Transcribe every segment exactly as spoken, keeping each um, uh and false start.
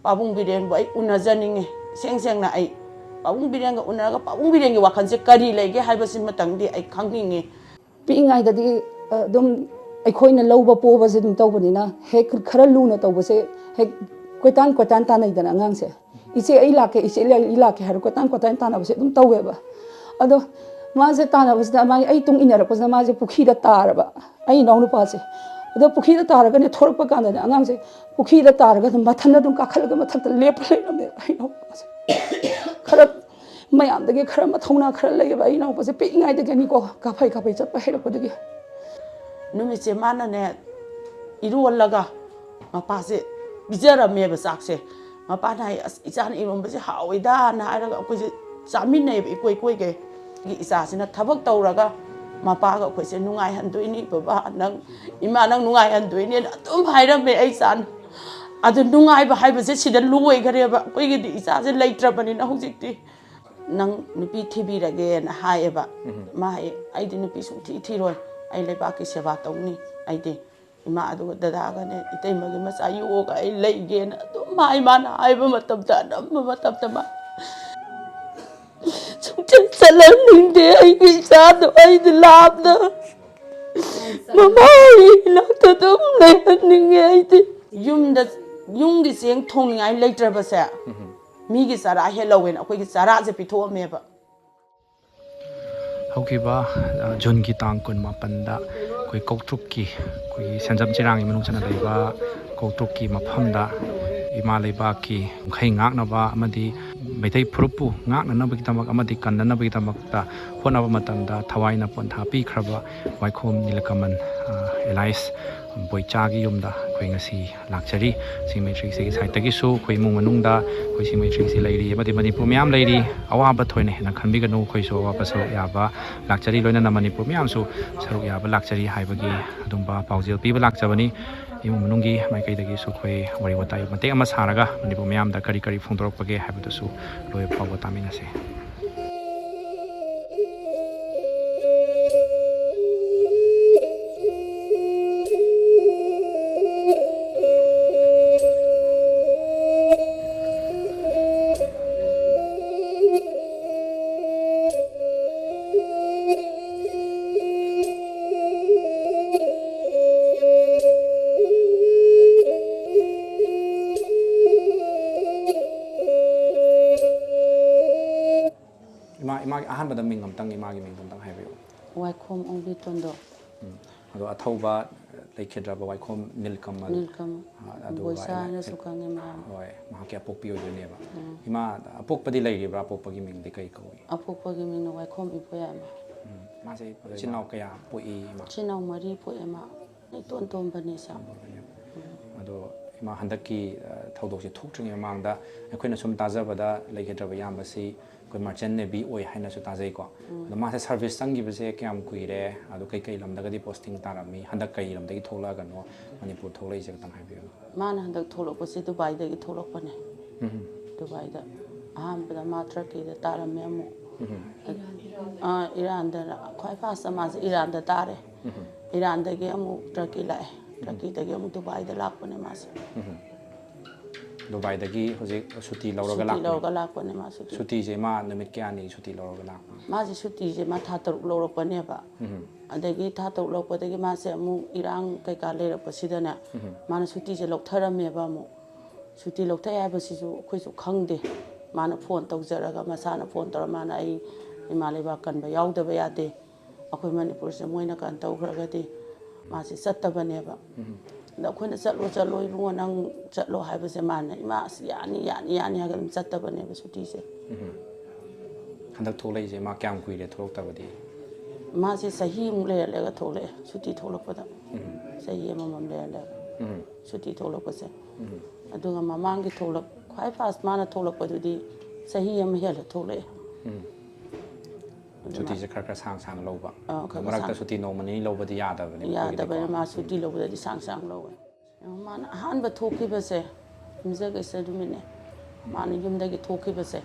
ꯄꯥꯕꯨꯡ ꯕꯤꯔꯦꯟꯕꯨ ꯑꯩ ꯎꯅꯖꯅꯤꯡꯉꯤ꯫ ꯏꯁꯦꯡ ꯁꯦꯡꯅ ꯑꯩ ꯄꯥꯕꯨꯡ ꯕꯤꯔꯦꯟꯒ ꯎꯅꯔꯒ ꯄꯥꯕꯨꯡ ꯕꯤꯔꯦꯟꯒꯤ ꯋꯥꯈꯜꯁꯦ ꯀꯔꯤ ꯂꯩꯒꯦ ꯍꯥꯏꯕꯁꯤꯃꯇꯪꯗꯤ ꯑꯩ ꯈꯪꯅꯤꯡꯉꯤ꯫ ꯄꯤꯛꯏꯉꯩꯗꯗꯤ ꯑꯗꯨꯝ ꯑꯩꯈꯣꯏꯅ ꯂꯧꯕ ꯄꯣꯕꯁꯦ ꯑꯗꯨꯝ ꯇꯧꯕꯅꯤꯅ ꯍꯦꯛ ꯈꯔ ꯂꯨꯅ ꯇꯧꯕꯁꯦ ꯍꯦꯛ ꯀꯣꯏꯇꯥꯟ ꯀꯣꯏꯇꯥꯟ ꯇꯥꯟꯅꯩꯗꯅ ꯑꯉꯥꯡꯁꯦ꯫ "ꯏꯆꯦ ꯑꯩ ꯂꯥꯛꯀꯦ, ꯏꯆꯦ ꯑꯩ ꯂꯥꯛꯀꯦ" ꯍꯥꯏꯔ ꯀꯣꯏꯇꯥꯟ ꯀꯣꯏꯇꯥꯟ ꯇꯥꯟꯅꯕꯁꯦ ꯑꯗꯨꯝ ꯇꯧꯋꯦꯕ꯫ ꯑꯗꯣ ꯃꯥꯁꯦ ꯇꯥꯟꯅꯕꯁꯤꯗ ꯃꯥꯒꯤ ꯑꯩ ꯇꯨꯡ ꯏꯟꯅꯔꯛꯄꯁꯤꯗ ꯃꯥꯁꯦ ꯄꯨꯈ꯭ꯔꯤꯗ ꯇꯥꯔꯕ, ꯑꯩ ꯏꯅꯥꯎꯅꯨꯄꯥꯁꯦ꯫ ꯑꯗꯣ ꯄꯨꯈ꯭ꯔꯤꯗ ꯇꯥꯔꯒꯅꯦ ꯊꯣꯔꯛꯄ ꯀꯥꯟꯗꯅꯦ ꯑꯉꯥꯡꯁꯦ ꯄꯨꯈ꯭ꯔꯤꯗ ꯇꯥꯔꯒ ꯑꯗꯨꯝ ꯃꯊꯟꯗ ꯑꯗꯨꯝ ꯀꯥꯈꯠꯂꯒ ꯃꯊꯛꯇ ꯂꯦꯞꯄ ꯂꯩꯔꯝꯃꯦ ꯑꯩ ꯏꯅꯥꯎꯅꯨꯄꯥꯁꯦ꯫ ꯈꯔ ꯃꯌꯥꯝꯗꯒꯤ ꯈꯔ ꯃꯊꯧꯅꯥ ꯈꯔ ꯂꯩꯌꯦꯕ ꯑꯩ ꯏꯅꯥꯎꯄꯥꯁꯦ ꯄꯤꯛꯏꯉꯩꯗꯒꯤꯅꯤꯀꯣ ꯀꯥꯐꯩ ꯀꯥꯐꯩ ꯆꯠꯄ ꯍꯩꯔꯛꯄꯗꯒꯤ꯫ ꯅꯨꯃꯤꯠꯁꯦ ꯃꯥꯅꯅꯦ ꯏꯔꯣꯜꯂꯒ ꯃꯄꯥꯁꯦ ꯄꯤꯖꯔꯝꯃꯦꯕ ꯆꯥꯛꯁꯦ꯫ ꯃꯄꯥꯅ ꯍꯥꯏ, "ꯑꯁ, ꯏꯆꯥꯅ ꯏꯔꯣꯟꯕꯁꯦ ꯍꯥꯎꯋꯤꯗꯥꯅ" ꯍꯥꯏꯔꯒ ꯑꯩꯈꯣꯏꯁꯦ ꯆꯥꯃꯤꯟꯅꯩꯕ ꯏꯀꯣꯏ ꯀꯣꯏꯒꯩ꯫ ꯑꯩꯒꯤ ꯏꯆꯥꯁꯤꯅ ꯊꯕꯛ ꯇꯧꯔꯒ ꯃꯄꯥꯒ ꯑꯩꯈꯣꯏꯁꯦ ꯅꯨꯡꯉꯥꯏꯍꯟꯗꯣꯏꯅꯤ, "ꯕꯕꯥ ꯅꯪ, ꯏꯃꯥ ꯅꯪ ꯅꯨꯡꯉꯥꯏꯍꯟꯗꯣꯏꯅꯦꯅ" ꯑꯗꯨꯝ ꯍꯥꯏꯔꯝꯃꯦ ꯑꯩ ꯏꯆꯥꯅ꯫ ꯑꯗꯨ ꯅꯨꯡꯉꯥꯏꯕ ꯍꯥꯏꯕꯁꯦ ꯁꯤꯗ ꯂꯣꯏꯈꯔꯦꯕ꯫ ꯑꯩꯈꯣꯏꯒꯤꯗꯤ ꯏꯆꯥꯁꯦ ꯂꯩꯇ꯭ꯔꯕꯅꯤꯅ ꯍꯧꯖꯤꯛꯇꯤ꯫ "ꯅꯪ ꯅꯨꯄꯤ ꯊꯤꯕꯤꯔꯒꯦꯅ" ꯍꯥꯏꯌꯦꯕ꯫ ꯎꯝ꯫ ꯃꯥ ꯍꯥꯏꯌꯦ, "ꯑꯩꯗꯤ ꯅꯨꯄꯤ ꯁꯨꯡꯊꯤ ꯊꯤꯔꯣꯏ, ꯑꯩ ꯂꯩꯕꯥꯛꯀꯤ ꯁꯦꯕꯥ ꯇꯧꯅꯤ, ꯑꯩꯗꯤ ꯏꯃꯥ ꯑꯗꯨꯒ ꯗꯗꯥꯒꯅꯦ ꯏꯇꯩꯃꯒꯤ ꯃꯆꯥ ꯌꯣꯛꯑꯒ ꯑꯩ ꯂꯩꯒꯦꯅ" ꯑꯗꯨꯝ ꯍꯥꯏ꯫ ꯃꯥꯅ ꯍꯥꯏꯕ ꯃꯇꯝꯗ, ꯑꯅꯝꯕ ꯃꯇꯝꯗ ꯃꯥ ꯁꯨꯡꯆꯠ ꯆꯠꯍꯟꯅꯤꯡꯗꯦ ꯑꯩꯒꯤ ꯏꯆꯥꯗꯣ꯫ ꯑꯩꯗꯤ ꯂꯥꯞꯅ ꯃꯃꯥ ꯏꯅꯥꯛꯇ ꯑꯗꯨꯝ ꯂꯩꯍꯟꯅꯤꯡꯉꯦ ꯑꯩꯗꯤ꯫ ꯌꯨꯝꯗ, ꯌꯨꯝꯒꯤ ꯆꯦꯡ ꯊꯣꯡꯅꯤꯡꯉꯥꯏ ꯂꯩꯇ꯭ꯔꯕꯁꯦ, ꯎꯝ꯫ ꯃꯤꯒꯤ ꯆꯔꯥ ꯍꯦꯜꯍꯧꯋꯦꯅ ꯑꯩꯈꯣꯏꯒꯤ ꯆꯔꯥꯁꯦ ꯄꯤꯊꯣꯛꯑꯝꯃꯦꯕ꯫ ꯍꯧꯈꯤꯕ, ꯑ, ꯖꯨꯟꯒꯤ ꯇꯥꯡ ꯀꯨꯟꯃꯥꯄꯟꯗ ꯑꯩꯈꯣꯏ ꯀꯧꯇ꯭ꯔꯨꯛꯀꯤ, ꯑꯩꯈꯣꯏꯒꯤ ꯁꯦꯟꯖꯝ ꯆꯤꯔꯥꯡꯒꯤ ꯃꯅꯨꯡ ꯆꯟꯅ ꯂꯩꯕ ꯀꯧꯇ꯭ꯔꯨꯛꯀꯤ ꯃꯐꯝꯗ ꯏꯃꯥ ꯂꯩꯕꯥꯛꯀꯤ ꯉꯝꯈꯩ ꯉꯥꯛꯅꯕ ꯑꯃꯗꯤ ꯃꯩꯇꯩ ꯐꯨꯔꯨꯞꯄꯨ ꯉꯥꯛꯅꯅꯕꯒꯤꯗꯃꯛ ꯑꯃꯗꯤ ꯀꯟꯅꯅꯕꯒꯤꯗꯃꯛꯇ ꯍꯣꯠꯅꯕ ꯃꯇꯝꯗ ꯊꯋꯥꯏꯅ ꯄꯣꯟꯊꯥ ꯄꯤꯈ꯭ꯔꯕ ꯋꯥꯏꯈꯣꯝ ꯅꯤꯂꯀꯃꯜ, ꯑ, ꯑꯦꯂꯥꯏꯁ ꯕꯣꯏꯆꯥꯒꯤ ꯌꯨꯝꯗ ꯑꯩꯈꯣꯏ ꯉꯁꯤ ꯂꯥꯛꯆꯔꯤ꯫ ꯁꯤꯡ ꯃꯩꯇ꯭ꯔꯤꯁꯤꯒꯤ ꯁꯥꯏꯠꯇꯒꯤꯁꯨ ꯑꯩꯈꯣꯏ ꯏꯃꯨꯡ ꯃꯅꯨꯡꯗ ꯑꯩꯈꯣꯏ ꯁꯤꯡ ꯃꯩꯇ꯭ꯔꯤꯁꯤ ꯂꯩꯔꯤ ꯑꯃꯗꯤ ꯃꯅꯤꯄꯨꯔ ꯃꯌꯥꯝ ꯂꯩꯔꯤ꯫ ꯑꯋꯥꯕ ꯊꯣꯏꯅ ꯍꯦꯟꯅ ꯈꯟꯕꯤꯒꯅꯨ, ꯑꯩꯈꯣꯏꯁꯨ ꯑꯋꯥꯕ ꯁꯔꯨꯛ ꯌꯥꯕ ꯂꯥꯛꯆꯔꯤ, ꯂꯣꯏꯅꯅ ꯃꯅꯤꯄꯨꯔ ꯃꯌꯥꯝꯁꯨ ꯁꯔꯨꯛ ꯌꯥꯕ ꯂꯥꯛꯆꯔꯤ ꯍꯥꯏꯕꯒꯤ ꯑꯗꯨꯝꯕ ꯄꯥꯎꯖꯦꯜ ꯄꯤꯕ ꯂꯥꯛꯆꯕꯅꯤ꯫ ꯏꯃꯨꯡ ꯃꯅꯨꯡꯒꯤ ꯃꯥꯏꯀꯩꯗꯒꯤꯁꯨ ꯑꯩꯈꯣꯏ ꯋꯥꯔꯤ ꯋꯥꯇꯥꯏ ꯃꯇꯦꯛ ꯑꯃ ꯁꯥꯔꯒ ꯃꯅꯤꯄꯨꯔ ꯃꯌꯥꯝꯗ ꯀꯔꯤ ꯀꯔꯤ ꯐꯣꯡꯗꯣꯔꯛꯄꯒꯦ ꯍꯥꯏꯕꯗꯨꯁꯨ ꯂꯣꯏꯕ ꯐꯥꯎꯕ ꯇꯥꯃꯤꯟꯅꯁꯤ꯫ ꯏꯃꯥꯒꯤ ꯑꯍꯥꯟꯕꯗ ꯃꯤꯡ ꯑꯝꯇꯪ, ꯏꯃꯥꯒꯤ ꯃꯤꯡꯗꯣ ꯑꯝꯇꯪ ꯍꯥꯏꯕꯤꯌꯨ꯫ ꯋꯥꯏꯈꯣꯝ ꯑꯣꯡꯕꯤꯇꯣꯟꯗꯣ꯫ ꯎꯝ꯫ ꯑꯗꯣ ꯑꯊꯧꯕ ꯂꯩꯈꯤꯗ꯭ꯔꯕ ꯋꯥꯏꯈꯣꯝ ꯅꯤꯜꯀꯃꯜ꯫ ꯅꯤꯜꯀꯃꯜ꯫ ꯑꯗꯨꯒ ꯕꯣꯏꯁꯥ ꯑꯩꯅ ꯍꯥꯏꯅꯁꯨ ꯈꯪꯉꯦ ꯃꯌꯥꯝ꯫ ꯍꯣꯏ, ꯃꯍꯥꯛꯀꯤ ꯑꯄꯣꯛꯄꯤ ꯑꯣꯏꯗꯣꯏꯅꯦꯕ꯫ ꯏꯃꯥ ꯑꯄꯣꯛꯄꯗꯤ ꯂꯩꯔꯤꯕ꯭ꯔꯥ? ꯑꯄꯣꯛꯄꯒꯤ ꯃꯤꯡꯗꯤ ꯀꯩ ꯀꯧꯏ? ꯑꯄꯣꯛꯄꯒꯤ ꯃꯤꯡꯅ ꯋꯥꯏꯈꯣꯝ ꯏꯕꯣꯌꯥꯏꯃ꯫ ꯎꯝ꯫ ꯃꯥꯁꯦ ꯏꯆꯤꯟ ꯏꯅꯥꯎ ꯀꯌꯥ ꯄꯣꯛꯏ ꯏꯃꯥ? ꯏꯆꯤꯟ ꯏꯅꯥꯎ ꯃꯔꯤ ꯄꯣꯛꯑꯦ ꯃꯥ꯫ ꯏꯇꯣꯟ ꯇꯣꯟꯕꯅꯦ ꯁꯥ꯫ ꯑꯗꯣ ꯏꯃꯥ, ꯍꯟꯗꯛꯀꯤ ꯑ, ꯊꯧꯗꯣꯛꯁꯦ ꯊꯣꯛꯇ꯭ꯔꯤꯉꯩ ꯃꯃꯥꯡꯗ ꯑꯩꯈꯣꯏꯅ ꯁꯨꯝ ꯇꯥꯖꯕꯗ ꯂꯩꯈꯤꯗ꯭ꯔꯕ ꯏꯌꯥꯝꯕꯁꯤ ꯑꯩꯈꯣꯏ ꯃꯥꯔꯆꯦꯟ ꯅꯦꯚꯤ ꯑꯣꯏ ꯍꯥꯏꯅꯁꯨ ꯇꯥꯖꯩꯀꯣ꯫ ꯑꯗꯣ ꯃꯥꯁꯦ ꯁꯔꯚꯤꯁ ꯆꯪꯈꯤꯕꯁꯦ ꯀꯌꯥꯝ ꯀꯨꯏꯔꯦ? ꯑꯗꯣ ꯀꯩꯀꯩ ꯂꯝꯗꯒꯗꯤ ꯄꯣꯁꯇꯤꯡ ꯇꯥꯔꯝꯃꯤ? ꯍꯟꯗꯛ ꯀꯩ ꯂꯝꯗꯒꯤ ꯊꯣꯛꯂꯛꯑꯒꯅꯣ ꯃꯅꯤꯄꯨꯔ ꯊꯣꯛꯂꯛꯏꯁꯦ ꯈꯤꯇꯪ ꯍꯥꯏꯕꯤꯌꯨ꯫ ꯃꯥꯅ ꯍꯟꯗꯛ ꯊꯣꯛꯂꯛꯄꯁꯦ ꯗꯨꯕꯥꯏꯗꯒꯤ ꯊꯣꯛꯂꯛꯄꯅꯦ꯫ ꯗꯨꯕꯥꯏꯗ ꯑꯍꯥꯟꯕꯗ ꯃꯥ ꯇꯔꯀꯤꯗ ꯇꯥꯔꯝꯃꯦ ꯑꯃꯨꯛ꯫ ꯑꯥ, ꯏꯔꯥꯟꯗ ꯈ꯭ꯋꯥꯏ ꯐꯥꯔꯁꯇ ꯃꯥꯁꯦ ꯏꯔꯥꯟꯗ ꯇꯥꯔꯦ꯫ ꯏꯔꯥꯟꯗꯒꯤ ꯑꯃꯨꯛ ꯇꯔꯀꯤ ꯂꯥꯛꯑꯦ꯫ ꯇꯔꯀꯤꯗꯒꯤ ꯑꯃꯨꯛ ꯗꯨꯕꯥꯏꯗ ꯂꯥꯛꯄꯅꯦ ꯃꯥꯁꯦ꯫ ꯗꯨꯕꯥꯏꯗꯒꯤ ꯍꯧꯖꯤꯛ ꯁꯨꯇꯤ ꯂꯧꯔꯒ ꯁꯨꯇꯤ ꯂꯥꯛꯄꯅꯦ꯫ ꯂꯧꯔꯒ ꯂꯥꯛꯄꯅꯦ ꯃꯥ ꯁꯨꯇꯤ꯫ ꯁꯨꯇꯤꯁꯦ ꯃꯥ ꯅꯨꯃꯤꯠ ꯀꯌꯥꯅꯤ ꯁꯨꯇꯤ ꯂꯧꯔꯒ ꯂꯥꯛꯄꯅꯣ? ꯃꯥꯁꯦ ꯁꯨꯇꯤꯁꯦ ꯃꯥ ꯊꯥ ꯇꯔꯨꯛ ꯂꯧꯔꯛꯄꯅꯦꯕ꯫ ꯑꯗꯒꯤ ꯊꯥ ꯇꯔꯨꯛ ꯂꯧꯔꯛꯄꯗꯒꯤ ꯃꯥꯁꯦ ꯑꯃꯨꯛ ꯏꯔꯥꯡ ꯀꯩꯀꯥ ꯂꯩꯔꯛꯄꯁꯤꯗꯅꯦ, ꯃꯥꯅ ꯁꯨꯇꯤꯁꯦ ꯂꯧꯊꯔꯝꯃꯦꯕ ꯑꯃꯨꯛ꯫ ꯁꯨꯇꯤ ꯂꯧꯊꯩ ꯍꯥꯏꯕꯁꯤꯁꯨ ꯑꯩꯈꯣꯏꯁꯨ ꯈꯪꯗꯦ꯫ ꯃꯥꯅ ꯐꯣꯟ ꯇꯧꯖꯔꯒ, ꯃꯁꯥꯅ ꯐꯣꯟ ꯇꯧꯔ, ꯃꯥꯅ "ꯑꯩ ꯏꯃꯥ ꯂꯩꯕꯥꯛ ꯀꯟꯕ ꯌꯥꯎꯗꯕ ꯌꯥꯗꯦ, ꯑꯩꯈꯣꯏ ꯃꯅꯤꯄꯨꯔꯁꯦ ꯃꯣꯏꯅ ꯀꯩꯅꯣ ꯇꯧꯈ꯭ꯔꯒꯗꯤ ꯃꯥꯁꯦ ꯆꯠꯇꯕꯅꯦꯕ"꯫ ꯑꯗ ꯑꯩꯈꯣꯏꯅ "ꯆꯠꯂꯣ, ꯆꯠꯂꯣ ꯏꯕꯨꯡꯉꯣ, ꯅꯪ ꯆꯠꯂꯣ" ꯍꯥꯏꯕꯁꯦ ꯃꯥꯅ "ꯏꯃꯥ ꯑꯁ ꯌꯥꯅꯤ, ꯌꯥꯅꯤ, ꯌꯥꯅꯤ" ꯍꯥꯏꯔꯒ ꯑꯗꯨꯝ ꯆꯠꯇꯕꯅꯦꯕ ꯁꯨꯇꯤꯁꯦ꯫ ꯍꯟꯗꯛ ꯊꯣꯛꯂꯛꯏꯁꯦ ꯃꯥ ꯀꯌꯥꯝ ꯀꯨꯏꯔꯦ ꯊꯣꯛꯂꯛꯇꯕꯗꯤ? ꯃꯥꯁꯦ ꯆꯍꯤꯃꯨꯛ ꯂꯩꯔ ꯂꯩꯔꯒ ꯊꯣꯛꯂꯛꯑꯦ ꯁꯨꯇꯤ ꯊꯣꯛꯂꯛꯄꯗ꯫ ꯆꯍꯤ ꯑꯃꯃꯝ ꯂꯩꯔ ꯂꯩꯔꯒ ꯁꯨꯇꯤ ꯊꯣꯛꯂꯛꯄꯁꯦ꯫ ꯑꯗꯨꯒ ꯃꯃꯥꯡꯒꯤ ꯊꯣꯛꯂꯛ ꯈ꯭ꯋꯥꯏ ꯐꯥꯔꯁ ꯃꯥꯅ ꯊꯣꯛꯂꯛꯄꯗꯨꯗꯤ ꯆꯍꯤ ꯑꯃ ꯍꯦꯜꯂ ꯊꯣꯛꯂꯛꯑꯦ꯫ ꯁꯨꯇꯤꯁꯦ ꯈꯔ ꯈꯔ ꯁꯥꯡ ꯁꯥꯡꯅ ꯂꯧꯕ꯫ ꯑꯥ, ꯈꯔ ꯈꯔ ꯃꯔꯛꯇ ꯁꯥꯡ- ꯁꯨꯇꯤ ꯅꯣꯡꯃ ꯅꯤꯅꯤ ꯂꯧꯕꯗꯤ ꯌꯥꯗꯕꯅꯦ ꯃꯈꯣꯏꯒꯤꯗꯤꯀꯣ꯫ ꯌꯥꯗꯕꯅꯦ꯫ ꯃꯥ ꯁꯨꯇꯤ ꯂꯧꯕꯗꯗꯤ ꯁꯥꯡ ꯁꯥꯡ ꯂꯧꯋꯦ꯫ ꯃꯥꯅ ꯑꯍꯥꯟꯕ ꯊꯣꯛꯈꯤꯕꯁꯦ ꯌꯨꯝꯖꯀꯩꯁ ꯅꯨꯃꯤꯠꯅꯦ꯫ ꯃꯥꯅ ꯌꯨꯝꯗꯒꯤ ꯊꯣꯛꯈꯤꯕꯁꯦ꯫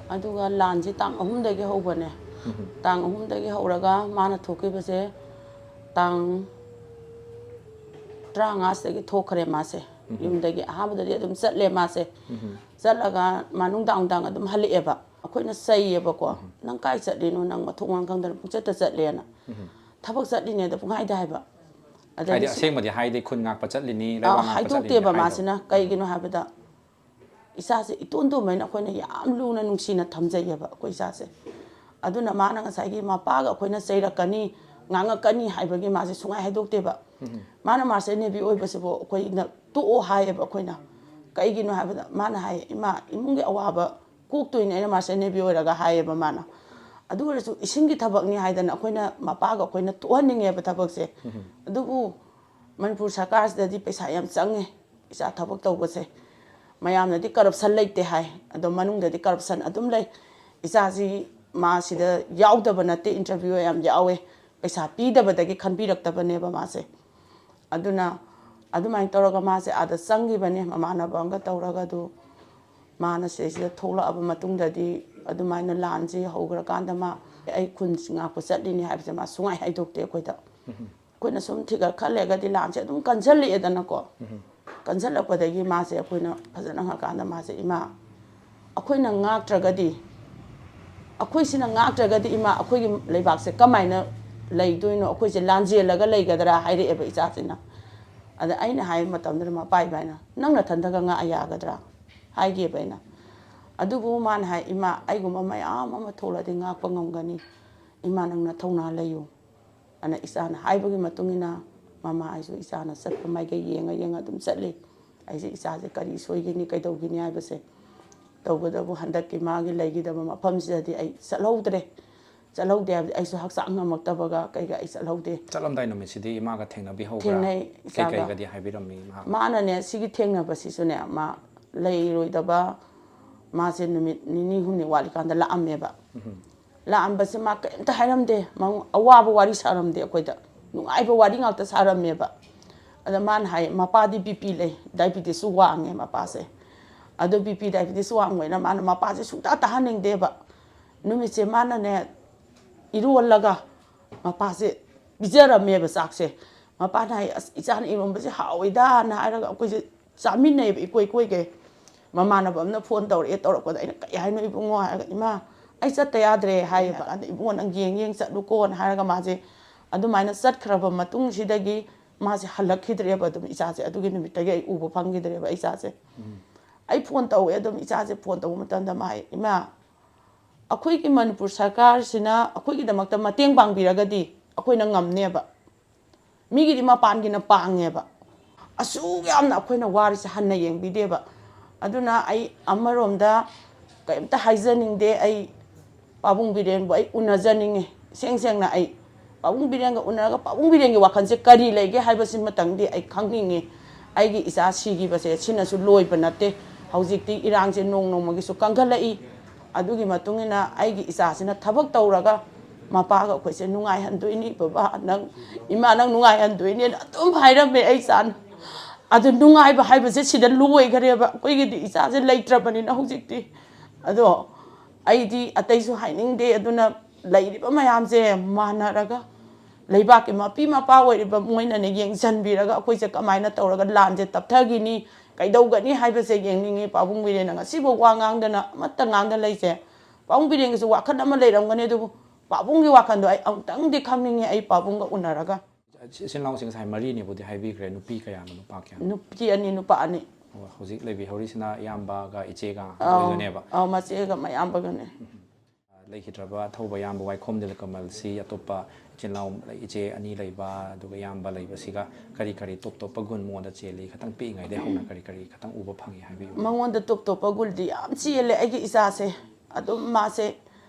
ꯑꯗꯨꯒ ꯂꯥꯟꯁꯦ ꯇꯥꯡ ꯑꯍꯨꯝꯗꯒꯤ ꯍꯧꯕꯅꯦ꯫ ꯇꯥꯡ ꯑꯍꯨꯝꯗꯒꯤ ꯍꯧꯔꯒ ꯃꯥꯅ ꯊꯣꯛꯈꯤꯕꯁꯦ ꯇꯥꯡ ꯇꯔꯥꯃꯉꯥꯁꯤꯗꯒꯤ ꯊꯣꯛꯈ꯭ꯔꯦ ꯃꯥꯁꯦ꯫ ꯌꯨꯝꯗꯒꯤ ꯑꯍꯥꯟꯕꯗꯗꯤ ꯑꯗꯨꯝ ꯆꯠꯂꯦ ꯃꯥꯁꯦ꯫ ꯆꯠꯂꯒ ꯃꯥ ꯅꯨꯡꯗꯥꯡ ꯅꯨꯡꯗꯥꯡ ꯑꯗꯨꯝ ꯍꯜꯂꯛꯑꯦꯕ꯫ ꯑꯩꯈꯣꯏꯅ ꯆꯩꯌꯦꯕꯀꯣ, "ꯅꯪ ꯀꯥꯏ ꯆꯠꯂꯤꯅꯣ? ꯅꯪ ꯃꯊꯣꯡ ꯃꯔꯝ ꯈꯪꯗꯅ ꯄꯨꯡꯆꯠꯇ ꯆꯠꯂꯦꯅ꯫ ꯊꯕꯛ ꯆꯠꯂꯤꯅꯦꯗ ꯄꯨꯡꯍꯥꯏꯗ ꯍꯥꯏꯕ"꯫ ꯍꯥꯏꯗꯤ ꯑꯗꯒꯤ ꯑꯁꯦꯡꯕꯗꯤ ꯍꯥꯏꯗꯦ, ꯈꯨꯟ ꯉꯥꯛꯄ ꯆꯠꯂꯤꯅꯤ, ꯑꯥ, ꯂꯩꯕꯥꯛ ꯉꯥꯛꯄ ꯆꯠꯂꯤꯅꯤ ꯍꯥꯏꯗꯣꯛꯇꯦꯕ ꯍꯥꯏꯗꯕ꯫ ꯃꯥꯁꯤꯅ꯫ ꯀꯩꯒꯤꯅꯣ ꯍꯥꯏꯕꯗ ꯏꯆꯥꯁꯦ ꯏꯇꯣꯟ ꯇꯣꯟꯕꯅꯤꯅ ꯑꯩꯈꯣꯏꯅ ꯌꯥꯝ ꯂꯨꯅ ꯅꯨꯡꯁꯤꯅ ꯊꯝꯖꯩꯌꯦꯕ ꯑꯩꯈꯣꯏ ꯏꯆꯥꯁꯦ꯫ ꯑꯗꯨꯅ ꯃꯥꯅ ꯉꯁꯥꯏꯒꯤ ꯃꯄꯥꯒ ꯑꯩꯈꯣꯏꯅ ꯆꯩꯔꯛꯀꯅꯤ, ꯉꯥꯡꯉꯛꯀꯅꯤ ꯍꯥꯏꯕꯒꯤ ꯃꯥꯁꯦ ꯁꯨꯡꯍꯥꯏ ꯍꯥꯏꯗꯣꯛꯇꯦꯕ꯫ ꯃꯥꯅ ꯃꯥꯔꯁꯦꯜ ꯅꯦꯚꯤ ꯑꯣꯏꯕꯁꯤꯕꯨ ꯑꯩꯈꯣꯏꯅ ꯇꯣꯛꯑꯣ ꯍꯥꯏꯌꯦꯕ ꯑꯩꯈꯣꯏꯅ꯫ ꯀꯩꯒꯤꯅꯣ ꯍꯥꯏꯕꯗ ꯃꯥꯅ ꯍꯥꯏ, "ꯏꯃꯥ, ꯏꯃꯨꯡꯒꯤ ꯑꯋꯥꯕ ꯀꯣꯛꯇꯣꯏꯅꯦ ꯑꯩꯅ ꯃꯥꯔꯁꯦꯜ ꯅꯦꯚꯤ ꯑꯣꯏꯔꯒ" ꯍꯥꯏꯌꯦꯕ ꯃꯥꯅ꯫ ꯑꯗꯨ ꯑꯣꯏꯔꯁꯨ ꯏꯁꯤꯡꯒꯤ ꯊꯕꯛꯅꯤ ꯍꯥꯏꯗꯅ ꯑꯩꯈꯣꯏꯅ ꯃꯄꯥꯒ ꯑꯩꯈꯣꯏꯅ ꯇꯣꯛꯍꯟꯅꯤꯡꯉꯦꯕ ꯊꯕꯛꯁꯦ꯫ ꯑꯗꯨꯕꯨ ꯃꯅꯤꯄꯨꯔ ꯁꯔꯀꯥꯔꯁꯤꯗꯗꯤ ꯄꯩꯁꯥ ꯌꯥꯝ ꯆꯪꯉꯦ ꯏꯆꯥ ꯊꯕꯛ ꯇꯧꯕꯁꯦ꯫ ꯃꯌꯥꯝꯅꯗꯤ ꯀꯔꯞꯁꯟ ꯂꯩꯇꯦ ꯍꯥꯏ, ꯑꯗꯣ ꯃꯅꯨꯡꯗꯗꯤ ꯀꯔꯞꯁꯟ ꯑꯗꯨꯝ ꯂꯩ꯫ ꯏꯆꯥꯁꯤ ꯃꯥ ꯁꯤꯗ ꯌꯥꯎꯗꯕ ꯅꯠꯇꯦ, ꯏꯟꯇꯔꯚ꯭ꯌꯨ ꯌꯥꯝ ꯌꯥꯎꯋꯦ, ꯄꯩꯁꯥ ꯄꯤꯗꯕꯗꯒꯤ ꯈꯟꯕꯤꯔꯛꯇꯕꯅꯦꯕ ꯃꯥꯁꯦ꯫ ꯑꯗꯨꯅ ꯑꯗꯨꯃꯥꯏꯅ ꯇꯧꯔꯒ ꯃꯥꯁꯦ ꯑꯥꯗ ꯆꯪꯈꯤꯕꯅꯦ, ꯃꯃꯥꯟꯅꯕ ꯑꯃꯒ ꯇꯧꯔꯒ꯫ ꯑꯗꯨ ꯃꯥꯅ ꯁꯤꯗꯩꯁꯤꯗ ꯊꯣꯛꯂꯛꯑꯕ ꯃꯇꯨꯡꯗꯗꯤ, ꯑꯗꯨꯃꯥꯏꯅ ꯂꯥꯟꯁꯤ ꯍꯧꯈ꯭ꯔꯀꯥꯟꯗ ꯃꯥ ꯑꯩ ꯈꯨꯟ ꯉꯥꯛꯄ ꯆꯠꯂꯤꯅꯤ ꯍꯥꯏꯕꯁꯦ ꯃꯥ ꯁꯨꯡꯍꯥꯏ ꯍꯥꯏꯗꯣꯛꯇꯦ ꯑꯩꯈꯣꯏꯗ꯫ ꯑꯩꯈꯣꯏꯅ ꯁꯨꯝ ꯊꯤꯒꯠ ꯈꯜꯂꯦꯒꯗꯤ ꯂꯥꯟꯁꯦ ꯑꯗꯨꯝ ꯀꯟꯁꯤꯜꯂꯛꯑꯦꯗꯅꯀꯣ꯫ ꯀꯟꯁꯤꯜꯂꯛꯄꯗꯒꯤ ꯃꯥꯁꯦ ꯑꯩꯈꯣꯏꯅ ꯐꯖꯅ ꯍꯪꯉꯀꯥꯟꯗ ꯃꯥꯁꯦ, "ꯏꯃꯥ, ꯑꯩꯈꯣꯏꯅ ꯉꯥꯛꯇ꯭ꯔꯒꯗꯤ, ꯑꯩꯈꯣꯏꯁꯤꯅ ꯉꯥꯛꯇ꯭ꯔꯒꯗꯤ ꯏꯃꯥ, ꯑꯩꯈꯣꯏꯒꯤ ꯂꯩꯕꯥꯛꯁꯦ ꯀꯃꯥꯏꯅ ꯂꯩꯗꯣꯏꯅꯣ? ꯑꯩꯈꯣꯏꯁꯦ ꯂꯥꯟꯖꯦꯜꯂꯒ ꯂꯩꯒꯗ꯭ꯔꯥ?" ꯍꯥꯏꯔꯛꯑꯦꯕ ꯏꯆꯥꯁꯤꯅ꯫ ꯑꯗ ꯑꯩꯅ ꯍꯥꯏꯕ ꯃꯇꯝꯗꯨꯗ ꯃꯄꯥ ꯏꯕꯥꯏꯅ, "ꯅꯪ ꯅꯊꯟꯗꯒ ꯉꯥꯛꯑ ꯌꯥꯒꯗ꯭ꯔꯥ?" ꯍꯥꯏꯒꯤꯕ ꯑꯩꯅ꯫ ꯑꯗꯨꯕꯨ ꯃꯥꯅ ꯍꯥꯏ, "ꯏꯃꯥ, ꯑꯩꯒꯨꯝꯕ ꯃꯌꯥꯝ ꯑꯃ ꯊꯣꯛꯂꯛꯑꯗꯤ ꯉꯥꯛꯄ ꯉꯝꯒꯅꯤ꯫ ꯏꯃꯥ, ꯅꯪ ꯅꯊꯧꯅꯥ ꯂꯩꯌꯨ"꯫ ꯑꯗꯨꯅ ꯏꯆꯥꯅ ꯍꯥꯏꯕꯒꯤ ꯃꯇꯨꯡ ꯏꯟꯅ ꯃꯃꯥ ꯑꯩꯁꯨ ꯏꯆꯥꯅ ꯆꯠꯄ ꯃꯥꯏꯀꯩ ꯌꯦꯡꯉ ꯌꯦꯡꯉ ꯑꯗꯨꯝ ꯆꯠꯂꯤ꯫ ꯑꯩꯁꯦ ꯏꯆꯥꯁꯦ ꯀꯔꯤ ꯁꯣꯏꯒꯅꯤ, ꯀꯩꯗꯧꯒꯅꯤ ꯍꯥꯏꯕꯁꯦ꯫ ꯇꯧꯕꯇꯕꯨ ꯍꯟꯗꯛꯀꯤ ꯃꯥꯒꯤ ꯂꯩꯈꯤꯗꯕ ꯃꯐꯝꯁꯤꯗꯗꯤ ꯑꯩ ꯆꯠꯍꯧꯗ꯭ꯔꯦ꯫ ꯆꯠꯍꯧꯗꯦ ꯍꯥꯏꯕꯗꯤ ꯑꯩꯁꯨ ꯍꯛꯆꯥꯡ ꯉꯝꯃꯛꯇꯕꯒ ꯀꯩꯒ ꯑꯩ ꯆꯠꯍꯧꯗꯦ꯫ ꯆꯠꯂꯝꯗꯥꯏ ꯅꯨꯃꯤꯠꯁꯤꯗꯤ ꯏꯃꯥꯒ ꯊꯦꯡꯅꯕꯤꯍꯧꯕ꯭ꯔꯥ? ꯊꯦꯡꯅꯩ, ꯏꯆꯥꯒ꯫ ꯀꯩꯀꯩꯒꯗꯤ ꯍꯥꯏꯕꯤꯔꯝꯃꯤ ꯃꯍꯥꯛ? ꯃꯥꯅꯅꯦ, ꯁꯤꯒꯤ ꯊꯦꯡꯅꯕꯁꯤꯁꯨꯅꯦ, ꯃꯥ ꯂꯩꯔꯣꯏꯗꯕ, ꯃꯥꯁꯦ ꯅꯨꯃꯤꯠ ꯅꯤꯅꯤ ꯍꯨꯝꯅꯤ ꯋꯥꯠꯂꯤꯀꯥꯟꯗ ꯂꯥꯛꯑꯝꯃꯦꯕ꯫ ꯂꯥꯛꯑꯝꯕꯁꯦ ꯃꯥ ꯀꯔꯤꯝꯇ ꯍꯥꯏꯔꯝꯗꯦ, ꯃꯉꯣ-, ꯑꯋꯥꯕ ꯋꯥꯔꯤ ꯁꯥꯔꯝꯗꯦ ꯑꯩꯈꯣꯏꯗ, ꯅꯨꯡꯉꯥꯏꯕ ꯋꯥꯔꯤ ꯉꯥꯛꯇ ꯁꯥꯔꯝꯃꯦꯕ꯫ ꯑꯗ ꯃꯥꯅ ꯍꯥꯏ, ꯃꯄꯥꯗꯤ ꯕꯤ ꯄꯤ ꯂꯩ, ꯗꯥꯏꯕꯤꯇꯤꯁꯁꯨ ꯋꯥꯡꯉꯦ ꯃꯄꯥꯁꯦ꯫ ꯑꯗꯣ ꯕꯤ ꯄꯤ ꯗꯥꯏꯕꯤꯇꯤꯁ ꯋꯥꯡꯕꯅꯤꯅ ꯃꯥꯅ ꯃꯄꯥꯁꯦ ꯁꯨꯡꯇꯥ ꯇꯥꯍꯟꯅꯤꯡꯗꯦꯕ꯫ ꯅꯨꯃꯤꯠꯁꯦ ꯃꯥꯅꯅꯦ, ꯏꯔꯣꯜꯂꯒ ꯃꯄꯥꯁꯦ ꯄꯤꯖꯔꯝꯃꯦꯕ ꯆꯥꯛꯁꯦ꯫ ꯃꯄꯥꯅ ꯍꯥꯏ, "ꯑꯁ, ꯏꯆꯥꯅ ꯏꯔꯣꯟꯕꯁꯦ ꯍꯥꯎꯋꯤꯗꯥꯅ" ꯍꯥꯏꯔꯒ ꯑꯩꯈꯣꯏꯁꯦ ꯆꯥꯃꯤꯟꯅꯩꯕ ꯏꯀꯣꯏ ꯀꯣꯏꯒꯩ꯫ ꯃꯃꯥꯟꯅꯕ ꯑꯃꯅ ꯐꯣꯟ ꯇꯧꯔꯛꯑꯦ, ꯇꯧꯔꯛꯄꯗ ꯑꯩꯅ, "ꯀꯩ ꯍꯥꯏꯅꯣ ꯏꯕꯨꯡꯉꯣ?" ꯍꯥꯏꯔꯒ, "ꯏꯃꯥ, ꯑꯩ ꯆꯠꯇ ꯌꯥꯗ꯭ꯔꯦ" ꯍꯥꯏꯌꯦꯕ꯫ ꯑꯗ, "ꯏꯕꯨꯡꯉꯣ, ꯅꯪ ꯌꯦꯡ ꯌꯦꯡ ꯆꯠꯂꯨꯀꯣꯅ" ꯍꯥꯏꯔꯒ ꯃꯥꯁꯦ ꯑꯗꯨꯃꯥꯏꯅ ꯆꯠꯈ꯭ꯔꯕ ꯃꯇꯨꯡꯁꯤꯗꯒꯤ ꯃꯥꯁꯦ ꯍꯜꯂꯛꯈꯤꯗ꯭ꯔꯦꯕ꯫ ꯑꯗꯨꯝ ꯏꯆꯥꯁꯦ ꯑꯗꯨꯒꯤ ꯅꯨꯃꯤꯠꯇꯒꯤ ꯑꯩ ꯎꯕ ꯐꯪꯈꯤꯗ꯭ꯔꯦꯕ ꯏꯆꯥꯁꯦ꯫ ꯑꯩ ꯐꯣꯟ ꯇꯧꯋꯦ, ꯑꯗꯨꯝ ꯏꯆꯥꯁꯦ ꯐꯣꯟ ꯇꯧꯕ ꯃꯇꯝꯗ ꯃꯥ ꯍꯥꯏ, "ꯏꯃꯥ, ꯑꯩꯈꯣꯏꯒꯤ ꯃꯅꯤꯄꯨꯔ ꯁꯔꯀꯥꯔꯁꯤꯅ ꯑꯩꯈꯣꯏꯒꯤꯗꯃꯛꯇ ꯃꯇꯦꯡ ꯄꯥꯡꯕꯤꯔꯒꯗꯤ ꯑꯩꯈꯣꯏꯅ ꯉꯝꯅꯦꯕ꯫ ꯃꯤꯒꯤꯗꯤ ꯃꯄꯥꯟꯒꯤꯅ ꯄꯥꯡꯉꯦꯕ꯫ ꯑꯁꯨꯛ ꯌꯥꯝꯅ ꯑꯩꯈꯣꯏꯅ ꯋꯥꯔꯤꯁꯦ ꯍꯟꯅ ꯌꯦꯡꯕꯤꯗꯦꯕ꯫ ꯑꯗꯨꯅ ꯑꯩ ꯑꯃꯔꯣꯝꯗ ꯀꯔꯤꯝꯇ ꯍꯥꯏꯖꯅꯤꯡꯗꯦ꯫ ꯑꯩ ꯄꯥꯕꯨꯡ ꯕꯤꯔꯦꯟꯕꯨ ꯑꯩ ꯎꯅꯖꯅꯤꯡꯉꯤ꯫ ꯏꯁꯦꯡ ꯁꯦꯡꯅ ꯑꯩ ꯄꯥꯕꯨꯡ ꯕꯤꯔꯦꯟꯒ ꯎꯅꯔꯒ ꯄꯥꯕꯨꯡ ꯕꯤꯔꯦꯟꯒꯤ ꯋꯥꯈꯜꯁꯦ ꯀꯔꯤ ꯂꯩꯒꯦ ꯍꯥꯏꯕꯁꯤꯃꯇꯪꯗꯤ ꯑꯩ ꯈꯪꯅꯤꯡꯉꯤ꯫ ꯑꯩꯒꯤ ꯏꯆꯥ ꯁꯤꯈꯤꯕꯁꯦ ꯁꯤꯅꯁꯨ ꯂꯣꯏꯕ ꯅꯠꯇꯦ꯫ ꯍꯧꯖꯤꯛꯇꯤ ꯏꯔꯥꯡꯁꯦ ꯅꯣꯡ ꯅꯣꯡꯃꯒꯤꯁꯨ ꯀꯟꯈꯠꯂꯛꯏ꯫ ꯑꯗꯨꯒꯤ ꯃꯇꯨꯡ ꯏꯟꯅ ꯑꯩꯒꯤ ꯏꯆꯥꯁꯤꯅ ꯊꯕꯛ ꯇꯧꯔꯒ ꯃꯄꯥꯒ ꯑꯩꯈꯣꯏꯁꯦ ꯅꯨꯡꯉꯥꯏꯍꯟꯗꯣꯏꯅꯤ꯫ "ꯕꯕꯥ ꯅꯪ, ꯏꯃꯥ ꯅꯪ ꯅꯨꯡꯉꯥꯏꯍꯟꯗꯣꯏꯅꯦꯅ" ꯑꯗꯨꯝ ꯍꯥꯏꯔꯝꯃꯦ ꯑꯩ ꯏꯆꯥꯅ꯫ ꯑꯗꯨ ꯅꯨꯡꯉꯥꯏꯕ ꯍꯥꯏꯕꯁꯦ ꯁꯤꯗ ꯂꯣꯏꯈꯔꯦꯕ꯫ ꯑꯩꯈꯣꯏꯒꯤꯗꯤ ꯏꯆꯥꯁꯦ ꯂꯩꯇ꯭ꯔꯕꯅꯤꯅ ꯍꯧꯖꯤꯛꯇꯤ꯫ ꯑꯗꯣ ꯑꯩꯗꯤ ꯑꯇꯩꯁꯨ ꯍꯥꯏꯅꯤꯡꯗꯦ꯫ ꯑꯗꯨꯅ ꯂꯩꯔꯤꯕ ꯃꯌꯥꯝꯁꯦ ꯃꯥꯟꯅꯔꯒ ꯂꯩꯕꯥꯛꯀꯤ ꯃꯄꯤ ꯃꯄꯥ ꯑꯣꯏꯔꯤꯕ ꯃꯣꯏꯅꯅꯦ ꯌꯦꯡꯁꯤꯟꯕꯤꯔꯒ ꯑꯩꯈꯣꯏꯁꯦ ꯀꯃꯥꯏꯅ ꯇꯧꯔꯒ ꯂꯥꯟꯁꯦ ꯇꯞꯊꯈꯤꯅꯤ, ꯀꯩꯗꯧꯒꯅꯤ ꯍꯥꯏꯕꯁꯦ ꯌꯦꯡꯅꯤꯡꯉꯤ꯫ ꯄꯥꯕꯨꯡ ꯕꯤꯔꯦꯟꯅ ꯉꯁꯤꯐꯥꯎ ꯋꯥ ꯉꯥꯡꯗꯅ ꯑꯃꯠꯇ ꯉꯥꯡꯗ ꯂꯩꯁꯦ꯫ ꯄꯥꯕꯨꯡ ꯕꯤꯔꯦꯟꯒꯤꯁꯨ ꯋꯥꯈꯜ ꯑꯃ ꯂꯩꯔꯝꯒꯅꯤ, ꯑꯗꯨꯕꯨ ꯄꯥꯕꯨꯡꯒꯤ ꯋꯥꯈꯜꯗꯣ ꯑꯩ ꯑꯃꯨꯛꯇꯪꯗꯤ ꯈꯪꯅꯤꯡꯉꯦ ꯑꯩ ꯄꯥꯕꯨꯡꯒ ꯎꯅꯔꯒ꯫ ꯏꯆꯤꯜ ꯏꯅꯥꯎꯁꯤꯡ ꯉꯁꯥꯏ ꯃꯔꯤꯅꯦꯕꯨꯗꯤ ꯍꯥꯏꯕꯤꯈ꯭ꯔꯦ, ꯅꯨꯄꯤ ꯀꯌꯥꯅꯣ, ꯅꯨꯄꯥ ꯀꯌꯥꯅꯣ? ꯅꯨꯄꯤ ꯑꯅꯤ, ꯅꯨꯄꯥ ꯑꯅꯤ꯫ ꯑꯣ, ꯍꯧꯖꯤꯛ ꯂꯩꯕꯤꯍꯧꯔꯤꯁꯤꯅ ꯏꯌꯥꯝꯕꯒ ꯏꯆꯦꯒ ꯑꯣꯏꯗꯣꯏꯅꯦꯕ꯫ ꯑꯧ, ꯃꯆꯦꯒ ꯃꯌꯥꯝꯕꯒꯅꯦ꯫ ꯂꯩꯈꯤꯗ꯭ꯔꯕ ꯑꯊꯧꯕ ꯏꯌꯥꯝꯕ ꯋꯥꯏꯈꯣꯝ ꯅꯤꯂꯀꯃꯜꯁꯤ ꯑꯇꯣꯞꯄ ꯏꯆꯤꯜ ꯏꯅꯥꯎ, ꯏꯆꯦ ꯑꯅꯤ ꯂꯩꯕ ꯑꯗꯨꯒ ꯏꯌꯥꯝꯕ ꯂꯩꯕꯁꯤꯒ ꯀꯔꯤ ꯀꯔꯤ ꯇꯣꯞ ꯇꯣꯞꯄ ꯒꯨꯟ ꯃꯉꯣꯟꯗ ꯆꯦꯜꯂꯤ? ꯈꯇꯪ ꯄꯤꯛꯏꯉꯩꯗꯒꯤ ꯍꯧꯅ ꯀꯔꯤ ꯀꯔꯤ ꯈꯇꯪ ꯎꯕ ꯐꯪꯉꯤ ꯍꯥꯏꯕꯤꯌꯨ꯫ ꯃꯉꯣꯟꯗ ꯇꯣꯞ ꯇꯣꯞꯄ ꯒꯨꯟꯗꯤ ꯌꯥꯝ ꯆꯦꯜꯂꯦ꯫ ꯑꯩꯒꯤ ꯏꯆꯥꯁꯦ ꯑꯗꯨꯝ ꯃꯥꯁꯦ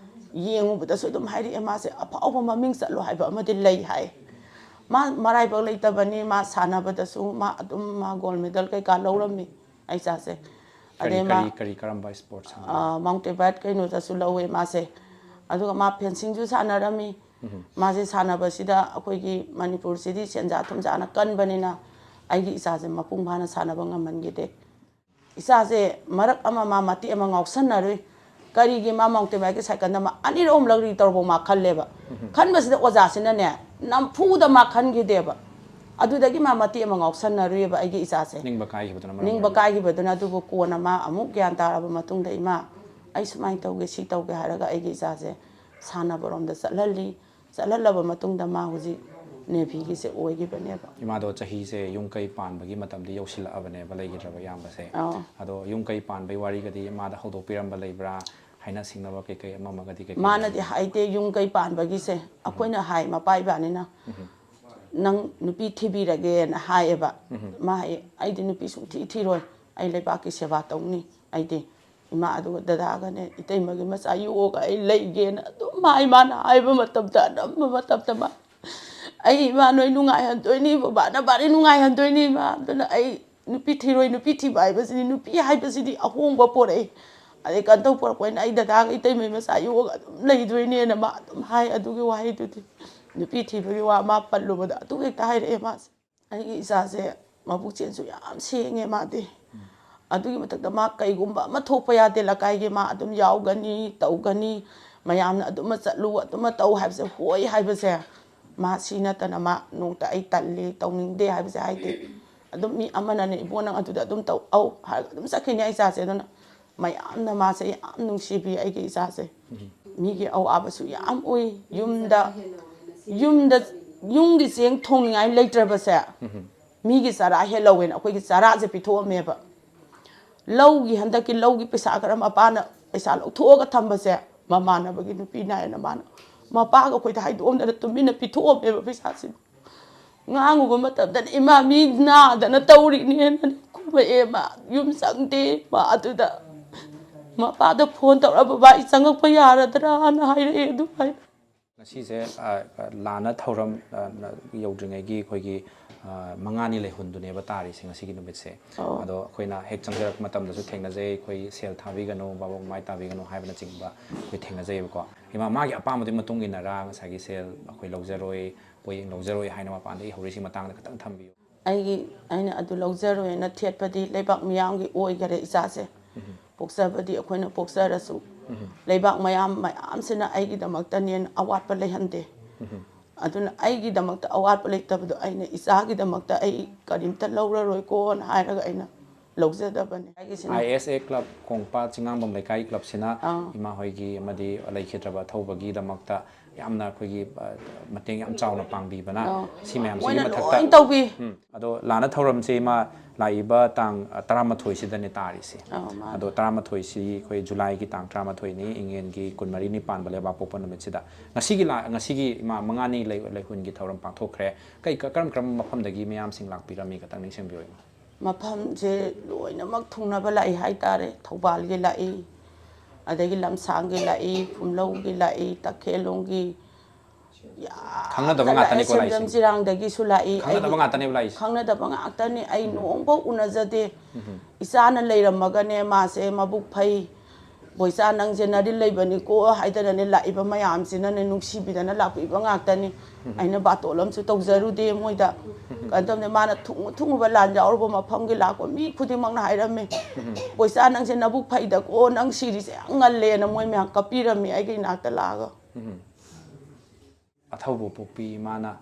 ꯌꯦꯡꯉꯨꯕꯗꯁꯨ ꯑꯗꯨꯝ ꯍꯥꯏꯔꯛꯑꯦ, "ꯃꯥꯁꯦ ꯑꯐꯥꯎꯕ ꯃꯃꯤꯡ ꯆꯠꯂꯣ ꯍꯥꯏꯕ ꯑꯃꯗꯤ ꯂꯩ" ꯍꯥꯏ꯫ ꯃꯥ ꯃꯔꯥꯏꯕꯛ ꯂꯩꯇꯕꯅꯤ, ꯃꯥ ꯁꯥꯟꯅꯕꯗꯁꯨ ꯃꯥ ꯑꯗꯨꯝ ꯃꯥ ꯒꯣꯜ ꯃꯦꯗꯜ ꯀꯩꯀꯥ ꯂꯧꯔꯝꯃꯤ ꯑꯩ ꯏꯆꯥꯁꯦ꯫ ꯀꯔꯤ ꯑꯗꯩ ꯃꯥ ꯀꯔꯤ ꯀꯔꯤ ꯀꯔꯝꯕ ꯏꯁꯄꯣꯔꯠꯁ? ꯃꯥꯎꯟꯇꯦꯕꯥꯠ ꯀꯩꯅꯣꯗꯁꯨ ꯂꯧꯋꯦ ꯃꯥꯁꯦ꯫ ꯑꯗꯨꯒ ꯃꯥ ꯐꯦꯟꯁꯤꯡꯁꯨ ꯁꯥꯟꯅꯔꯝꯃꯤ꯫ ꯃꯥꯁꯦ ꯁꯥꯟꯅꯕꯁꯤꯗ ꯑꯩꯈꯣꯏꯒꯤ ꯃꯅꯤꯄꯨꯔꯁꯤꯗꯤ ꯁꯦꯟꯖꯥ ꯊꯨꯝꯖꯥꯅ ꯀꯟꯕꯅꯤꯅ ꯑꯩꯒꯤ ꯏꯆꯥꯁꯦ ꯃꯄꯨꯡ ꯐꯥꯅ ꯁꯥꯟꯅꯕ ꯉꯝꯍꯟꯈꯤꯗꯦ꯫ ꯏꯆꯥꯁꯦ ꯃꯔꯛ ꯑꯃ ꯃꯥ ꯃꯇꯦꯛ ꯑꯃ ꯉꯥꯎꯁꯟꯅꯔꯨꯏ꯫ ꯀꯔꯤꯒꯤ ꯃꯥ ꯃꯥꯎꯟꯇꯦꯕꯥꯠꯀꯤ ꯁꯥꯏꯀꯜꯗ ꯃꯥ ꯑꯅꯤꯔꯛ ꯑꯍꯨꯝꯂꯛ ꯔꯤ ꯇꯧꯔꯐꯥꯎ ꯃꯥ ꯈꯜꯂꯦꯕ꯫ ꯈꯟꯕꯁꯤꯗ ꯑꯣꯖꯥꯁꯤꯅꯅꯦ ꯅꯝꯐꯨꯗ ꯃꯥ ꯈꯟꯈꯤꯗꯦꯕ꯫ ꯑꯗꯨꯗꯒꯤ ꯃꯥ ꯃꯇꯦꯛ ꯑꯃ ꯉꯥꯎꯁꯟꯅꯔꯨꯏꯕ ꯑꯩꯒꯤ ꯏꯆꯥꯁꯦ꯫ ꯅꯤꯡꯕ ꯀꯥꯏꯈꯤꯕꯗꯨꯅ ꯃꯔꯝ ꯅꯤꯡꯕ ꯑꯣꯏꯔꯒ꯫ ꯀꯥꯏꯈꯤꯕꯗꯨꯅ꯫ ꯑꯗꯨꯕꯨ ꯀꯣꯟꯅ ꯃꯥ ꯑꯃꯨꯛ ꯒ꯭ꯌꯥꯟ ꯇꯥꯔꯕ ꯃꯇꯨꯡꯗ, "ꯏꯃꯥ, ꯑꯩ ꯁꯨꯃꯥꯏꯅ ꯇꯧꯒꯦ, ꯁꯤ ꯇꯧꯒꯦ" ꯍꯥꯏꯔꯒ ꯑꯩꯒꯤ ꯏꯆꯥꯁꯦ ꯁꯥꯟꯅꯕꯔꯣꯝꯗ ꯆꯠꯍꯜꯂꯤ꯫ ꯆꯠꯍꯜꯂꯕ ꯃꯇꯨꯡꯗ ꯃꯥ ꯍꯧꯖꯤꯛ ꯅꯦꯚꯤꯒꯤꯁꯦ ꯑꯣꯏꯈꯤꯕꯅꯦꯕ꯫ ꯏꯃꯥꯗꯣ ꯆꯍꯤꯁꯦ ꯌꯨꯝ ꯀꯩ ꯄꯥꯟꯕꯒꯤ ꯃꯇꯝꯗꯤ ꯌꯧꯁꯤꯜꯂꯛꯑꯕꯅꯦꯕ, ꯂꯩꯈꯤꯗ꯭ꯔꯕ ꯏꯌꯥꯝꯕꯁꯦ꯫ ꯑꯧ꯫ ꯑꯗꯣ ꯌꯨꯝ ꯀꯩ ꯄꯥꯟꯕꯒꯤ ꯋꯥꯔꯤꯒꯗꯤ ꯏꯃꯥꯗ ꯍꯧꯗꯣꯛꯄꯤꯔꯝꯕ ꯂꯩꯕ꯭ꯔꯥ? ꯍꯥꯏꯅ ꯁꯤꯡꯅꯕ ꯀꯩꯀꯩ ꯑꯃ ꯑꯃꯒꯗꯤ ꯀꯩꯀꯩ ꯃꯥꯅꯗꯤ ꯍꯥꯏꯗꯦ, ꯌꯨꯝ ꯀꯩ ꯄꯥꯟꯕꯒꯤꯁꯦ ꯑꯩꯈꯣꯏꯅ ꯍꯥꯏ, ꯃꯄꯥ ꯏꯕꯥꯅꯤꯅ, "ꯅꯪ ꯅꯨꯄꯤ ꯊꯤꯕꯤꯔꯒꯦꯅ" ꯍꯥꯏꯌꯦꯕ꯫ ꯃꯥ ꯍꯥꯏꯌꯦ, "ꯑꯩꯗꯤ ꯅꯨꯄꯤ ꯁꯨꯡꯊꯤ ꯊꯤꯔꯣꯏ, ꯑꯩ ꯂꯩꯕꯥꯛꯀꯤ ꯁꯦꯕꯥ ꯇꯧꯅꯤ, ꯑꯩꯗꯤ ꯏꯃꯥ ꯑꯗꯨꯒ ꯗꯗꯥꯒꯅꯦ ꯏꯇꯩꯃꯒꯤ ꯃꯆꯥ ꯌꯣꯛꯑꯒ ꯑꯩ ꯂꯩꯒꯦꯅ" ꯑꯗꯨꯝ ꯍꯥꯏ꯫ ꯃꯥꯅ ꯍꯥꯏꯕ ꯃꯇꯝꯗ, ꯑꯅꯝꯕ ꯃꯇꯝꯗ ꯃꯥ, "ꯑꯩ ꯏꯃꯥ ꯅꯣꯏ ꯅꯨꯡꯉꯥꯏꯍꯟꯗꯣꯏꯅꯤ, ꯕꯕꯥ ꯅꯕꯥꯅꯤ ꯅꯨꯡꯉꯥꯏꯍꯟꯗꯣꯏꯅꯤ ꯏꯃꯥ, ꯑꯗꯨꯅ ꯑꯩ ꯅꯨꯄꯤ ꯊꯤꯔꯣꯏ, ꯅꯨꯄꯤ ꯊꯤꯕ ꯍꯥꯏꯕꯁꯤꯗꯤ, ꯅꯨꯄꯤ ꯍꯥꯏꯕꯁꯤꯗꯤ ꯑꯍꯣꯡꯕ ꯄꯣꯔꯛꯏ, ꯑꯗꯩ ꯀꯩꯅꯣ ꯇꯧꯕ ꯄꯣꯔꯛꯄꯅꯤꯅ ꯑꯩ ꯗꯗꯥꯒ ꯏꯇꯩꯃꯩ ꯃꯆꯥ ꯌꯣꯛꯑꯒ ꯑꯗꯨꯝ ꯂꯩꯗꯣꯏꯅꯦꯅ" ꯃꯥ ꯑꯗꯨꯝ ꯍꯥꯏ꯫ ꯑꯗꯨꯒꯤ ꯋꯥꯍꯩꯗꯨꯗꯤ, ꯅꯨꯄꯤ ꯊꯤꯕꯒꯤ ꯋꯥ ꯃꯥ ꯄꯜꯂꯨꯕꯗ ꯑꯗꯨ ꯍꯦꯛꯇ ꯍꯥꯏꯔꯛꯑꯦ ꯃꯥꯁꯦ꯫ ꯑꯩꯒꯤ ꯏꯆꯥꯁꯦ ꯃꯕꯨꯛꯆꯦꯜꯁꯨ ꯌꯥꯝ ꯁꯦꯡꯉꯦ ꯃꯥꯗꯤ꯫ ꯑꯗꯨꯒꯤ ꯃꯊꯛꯇ ꯃꯥ ꯀꯩꯒꯨꯝꯕ ꯑꯃ ꯊꯣꯛꯄ ꯌꯥꯗꯦ, ꯂꯩꯀꯥꯏꯒꯤ ꯃꯥ ꯑꯗꯨꯝ ꯌꯥꯎꯒꯅꯤ, ꯇꯧꯒꯅꯤ, ꯃꯌꯥꯝꯅ ꯑꯗꯨꯃ ꯆꯠꯂꯨ, ꯑꯗꯨꯃ ꯇꯧ ꯍꯥꯏꯕꯁꯦ, ꯍꯣꯏ ꯍꯥꯏꯕꯁꯦ ꯃꯥ ꯁꯤ ꯅꯠꯇꯅ ꯃꯥ ꯅꯣꯡꯇ "ꯑꯩ ꯇꯜꯂꯤ, ꯇꯧꯅꯤꯡꯗꯦ" ꯍꯥꯏꯕꯁꯦ ꯍꯥꯏꯗꯦ꯫ ꯑꯗꯨꯝ ꯃꯤ ꯑꯃꯅꯅꯦ, "ꯏꯕꯣ, ꯅꯪ ꯑꯗꯨꯗ ꯑꯗꯨꯝ ꯇꯧ", "ꯑꯧ" ꯍꯥꯏꯔꯒ ꯑꯗꯨꯝ ꯆꯠꯈꯤꯅꯤ ꯑꯩ ꯏꯆꯥꯁꯦ꯫ ꯑꯗꯨꯅ ꯃꯌꯥꯝꯅ ꯃꯥꯁꯦ ꯌꯥꯝ ꯅꯨꯡꯁꯤꯕꯤ ꯑꯩꯒꯤ ꯏꯆꯥꯁꯦ꯫ ꯃꯤꯒꯤ ꯑꯋꯥꯕꯁꯨ ꯌꯥꯝ ꯎꯏ꯫ ꯌꯨꯝꯗ, ꯌꯨꯝꯗ, ꯌꯨꯝꯒꯤ ꯆꯦꯡ ꯊꯣꯡꯅꯤꯡꯉꯥꯏ ꯂꯩꯇ꯭ꯔꯕꯁꯦ, ꯃꯤꯒꯤ ꯆꯔꯥ ꯍꯦꯜꯍꯧꯋꯦꯅ ꯑꯩꯈꯣꯏꯒꯤ ꯆꯔꯥꯁꯦ ꯄꯤꯊꯣꯛꯑꯝꯃꯦꯕ꯫ ꯂꯧꯒꯤ, ꯍꯟꯗꯛꯀꯤ ꯂꯧꯒꯤ ꯄꯩꯁꯥ ꯈꯔ ꯃꯄꯥꯅ ꯄꯩꯁꯥ ꯂꯧꯊꯣꯛꯑꯒ ꯊꯝꯕꯁꯦ, ꯃꯃꯥꯟꯅꯕꯒꯤ ꯅꯨꯄꯤ ꯅꯥꯏꯅ ꯃꯥꯅ ꯃꯄꯥꯒ ꯑꯩꯈꯣꯏꯗ ꯍꯥꯏꯗꯣꯛꯑꯝꯗꯅ ꯇꯨꯃꯤꯟꯅ ꯄꯤꯊꯣꯛꯑꯝꯃꯦꯕ ꯄꯩꯁꯥꯁꯤꯕꯨ꯫ ꯉꯥꯡꯉꯨꯕ ꯃꯇꯝꯗꯅ, "ꯏꯃꯥ, ꯃꯤ ꯅꯥꯗꯅ ꯇꯧꯔꯤꯅꯦꯅ" ꯈꯨꯝꯃꯛꯑꯦ꯫ ꯃꯥ ꯌꯨꯝ ꯆꯪꯗꯦ꯫ ꯃꯥ ꯑꯗꯨꯗ ꯃꯄꯥꯗ ꯐꯣꯟ ꯇꯧꯔ, "ꯕꯕꯥ, ꯑꯩ ꯆꯪꯉꯛꯄ ꯌꯥꯔꯗ꯭ꯔꯥꯅ?" ꯍꯥꯏꯔꯛꯑꯦ ꯑꯗꯨꯃꯥꯏꯅ꯫ ꯉꯁꯤꯁꯦ, ꯑ, ꯑ, ꯂꯥꯟꯅ ꯊꯧꯔꯝ, ꯑ, ꯅ-, ꯌꯧꯗ꯭ꯔꯤꯉꯩꯒꯤ ꯑꯩꯈꯣꯏꯒꯤ, ꯑ, ꯃꯉꯥꯅꯤ ꯂꯩꯍꯨꯟꯗꯨꯅꯦꯕ ꯇꯥꯔꯤꯁꯦ ꯉꯁꯤꯒꯤ ꯅꯨꯃꯤꯠꯁꯦ꯫ ꯑꯧ꯫ ꯑꯗꯣ ꯑꯩꯈꯣꯏꯅ ꯍꯦꯛ ꯆꯪꯖꯔꯛꯄ ꯃꯇꯝꯗꯁꯨ ꯊꯦꯡꯅꯖꯩ, ꯑꯩꯈꯣꯏ "ꯁꯦꯜ ꯊꯥꯕꯤꯒꯅꯨ, ꯕꯥꯕꯣꯛ ꯃꯃꯥꯏ ꯇꯥꯕꯤꯒꯅꯨ" ꯍꯥꯏꯕꯅꯆꯤꯡꯕ ꯑꯩꯈꯣꯏ ꯊꯦꯡꯅꯖꯩꯕꯀꯣ꯫ ꯏꯃꯥ, ꯃꯥꯒꯤ ꯑꯄꯥꯝꯕꯗꯨꯒꯤ ꯃꯇꯨꯡ ꯏꯟꯅꯔ ꯉꯁꯥꯏꯒꯤ ꯁꯦꯜ ꯑꯩꯈꯣꯏ ꯂꯧꯖꯔꯣꯏ, ꯄꯣꯌꯦꯡ ꯂꯧꯖꯔꯣꯏ ꯍꯥꯏꯅ ꯃꯄꯥꯟꯗꯒꯤ ꯍꯧꯔꯛꯏꯁꯤ ꯃꯇꯥꯡꯗ ꯈꯤꯇꯪ ꯊꯝꯕꯤꯌꯨ꯫ ꯑꯩꯒꯤ, ꯑꯩꯅ ꯑꯗꯨ ꯂꯧꯖꯔꯣꯏꯅ ꯊꯦꯠꯄꯗꯤ ꯂꯩꯕꯥꯛ ꯃꯤꯌꯥꯝꯒꯤ ꯑꯣꯏꯈꯔꯦ ꯏꯆꯥꯁꯦ꯫ ꯄꯣꯛꯆꯕꯗꯤ ꯑꯩꯈꯣꯏꯅ ꯄꯣꯛꯆꯔꯁꯨ, ꯂꯩꯕꯥꯛ ꯃꯌꯥꯝ ꯃꯌꯥꯝꯁꯤꯅ ꯑꯩꯒꯤꯗꯃꯛꯇꯅꯦꯅ ꯑꯋꯥꯠꯄ ꯂꯩꯍꯟꯗꯦ꯫ ꯑꯗꯨꯅ ꯑꯩꯒꯤꯗꯃꯛꯇ ꯑꯋꯥꯠꯄ ꯂꯩꯇꯕꯗꯣ ꯑꯩꯅ ꯏꯆꯥꯒꯤꯗꯃꯛꯇ ꯑꯩ ꯀꯔꯤꯝꯇ ꯂꯧꯔꯔꯣꯏꯀꯣꯅ ꯍꯥꯏꯔꯒ ꯑꯩꯅ ꯂꯧꯖꯗꯕꯅꯦ꯫ ꯑꯩꯒꯤꯁꯤꯅ ꯑꯥꯏ ꯑꯦꯁ ꯑꯦ ꯀ꯭ꯂꯕ ꯀꯣꯡꯄꯥ ꯆꯤꯡꯉꯥꯡꯕꯝ ꯂꯩꯀꯥꯏ ꯀ꯭ꯂꯕꯁꯤꯅ ꯑꯥ꯫ ꯏꯃꯥ ꯍꯣꯏꯒꯤ ꯑꯃꯗꯤ ꯂꯩꯈꯤꯗ꯭ꯔꯕ ꯑꯊꯧꯕꯒꯤꯗꯃꯛꯇ ꯌꯥꯝꯅ ꯑꯩꯈꯣꯏꯒꯤ ꯑ, ꯃꯇꯦꯡ ꯌꯥꯝ ꯆꯥꯎꯅ ꯄꯥꯡꯕꯤꯕꯅ ꯑꯥ꯫ ꯁꯤ ꯃꯌꯥꯝꯁꯤꯒꯤ ꯃꯣꯏꯅ ꯃꯊꯛꯇ ꯂꯣꯏ ꯇꯧꯕꯤ꯫ ꯎꯝ, ꯑꯗꯣ ꯂꯥꯟꯅ ꯊꯧꯔꯝꯁꯦ ꯏꯃꯥ ꯂꯥꯛꯏꯕ ꯇꯥꯡ ꯑ, ꯇꯔꯥꯃꯥꯊꯣꯏꯁꯤꯗꯅꯦ ꯇꯥꯔꯤꯁꯦ꯫ ꯑꯧ, ꯃꯥꯅꯦ꯫ ꯑꯗꯣ ꯇꯔꯥꯃꯥꯊꯣꯏꯁꯤ ꯑꯩꯈꯣꯏ ꯖꯨꯂꯥꯏꯒꯤ ꯇꯥꯡ ꯇꯔꯥꯃꯥꯊꯣꯏꯅꯤ, ꯏꯪꯉꯦꯟꯒꯤ ꯀꯨꯟꯃꯔꯤꯅꯤ ꯄꯥꯟꯕ ꯂꯩꯕꯥꯛꯄꯣꯛꯄ ꯅꯨꯃꯤꯠꯁꯤꯗ꯫ ꯉꯁꯤꯒꯤ ꯂꯥ- ꯉꯁꯤꯒꯤ ꯏꯃꯥ ꯃꯉꯥꯅꯤ ꯂꯩ- ꯂꯩꯍꯨꯟꯒꯤ ꯊꯧꯔꯝ ꯄꯥꯡꯊꯣꯛꯈ꯭ꯔꯦ꯫ ꯀꯩ ꯀ- ꯀꯔꯝ ꯀꯔꯝꯕ ꯃꯐꯝꯗꯒꯤ ꯃꯌꯥꯝꯁꯤꯡ ꯂꯥꯛꯄꯤꯔꯝꯃꯤ ꯈꯇꯪ ꯅꯤꯡꯁꯤꯡꯕꯤꯌꯣ ꯏꯃꯥ꯫ ꯃꯐꯝꯁꯦ ꯂꯣꯏꯅꯃꯛ ꯊꯨꯡꯅꯕ ꯂꯥꯛꯏ ꯍꯥꯏꯇꯥꯔꯦ꯫ ꯊꯧꯕꯥꯜꯒꯤ ꯂꯥꯛꯏ, ꯑꯗꯒꯤ ꯂꯝꯁꯥꯡꯒꯤ ꯂꯥꯛꯏ, ꯐꯨꯝꯂꯧꯒꯤ ꯂꯥꯛꯏ, ꯇꯈꯦꯜꯂꯣꯡꯒꯤ, ꯌꯥꯝꯅ ꯈꯪꯅꯗꯕ ꯉꯥꯛꯇꯅꯤꯀꯣ ꯁꯦꯝꯖꯝ ꯂꯥꯛꯏꯁꯤꯡ꯫ ꯆꯤꯔꯥꯡꯗꯒꯤꯁꯨ ꯂꯥꯛꯏ꯫ ꯈꯪꯅꯗꯕ ꯑꯩꯒꯤ ꯉꯥꯛꯇꯅꯦꯕ ꯂꯥꯛꯏꯁꯦ꯫ ꯈꯪꯅꯗꯕ ꯉꯥꯛꯇꯅꯤ꯫ ꯑꯩ ꯅꯣꯡꯐꯥꯎ ꯎꯅꯖꯗꯦ꯫ ꯏꯆꯥꯅ ꯂꯩꯔꯝꯃꯒꯅꯦ, ꯃꯥꯁꯦ ꯃꯕꯨꯛ ꯐꯩ, "ꯕꯣꯏꯆꯥ, ꯅꯪꯁꯦ ꯅꯔꯤꯜ ꯂꯩꯕꯅꯤꯀꯣ" ꯍꯥꯏꯗꯅꯅꯦ ꯂꯥꯛꯏꯕ ꯃꯌꯥꯝꯁꯤꯅꯅꯦ ꯅꯨꯡꯁꯤꯕꯤꯗꯅ ꯂꯥꯛꯄꯤꯕ ꯉꯥꯛꯇꯅꯤ꯫ ꯑꯩꯅ ꯕꯥꯇꯣꯜ ꯑꯃꯁꯨ ꯇꯧꯖꯔꯨꯗꯦ ꯃꯣꯏꯗ꯫ ꯀꯩꯅꯣ ꯇꯧꯕꯅꯦ, ꯃꯥꯅ ꯊꯨꯡꯉꯨ ꯊꯨꯡꯉꯨꯕ ꯂꯥꯟ ꯌꯥꯎꯔꯨꯕ ꯃꯐꯝꯒꯤ ꯂꯥꯛꯄ ꯃꯤ ꯈꯨꯗꯤꯡꯃꯛꯅ ꯍꯥꯏꯔꯝꯃꯦ, "ꯕꯣꯏꯆꯥ, ꯅꯪꯁꯦ ꯅꯕꯨꯛ ꯐꯩꯗꯀꯣ, ꯅꯪ ꯁꯤꯔꯤꯁꯦ ꯌꯥꯝ ꯉꯜꯂꯦꯅ" ꯃꯣꯏ ꯃꯌꯥꯝ ꯀꯞꯄꯤꯔꯝꯃꯤ ꯑꯩꯒꯤ ꯏꯅꯥꯛꯇ ꯂꯥꯛꯑꯒ꯫ ꯑꯊꯧꯕ ꯄꯣꯛꯄꯤ ꯏꯃꯥꯅ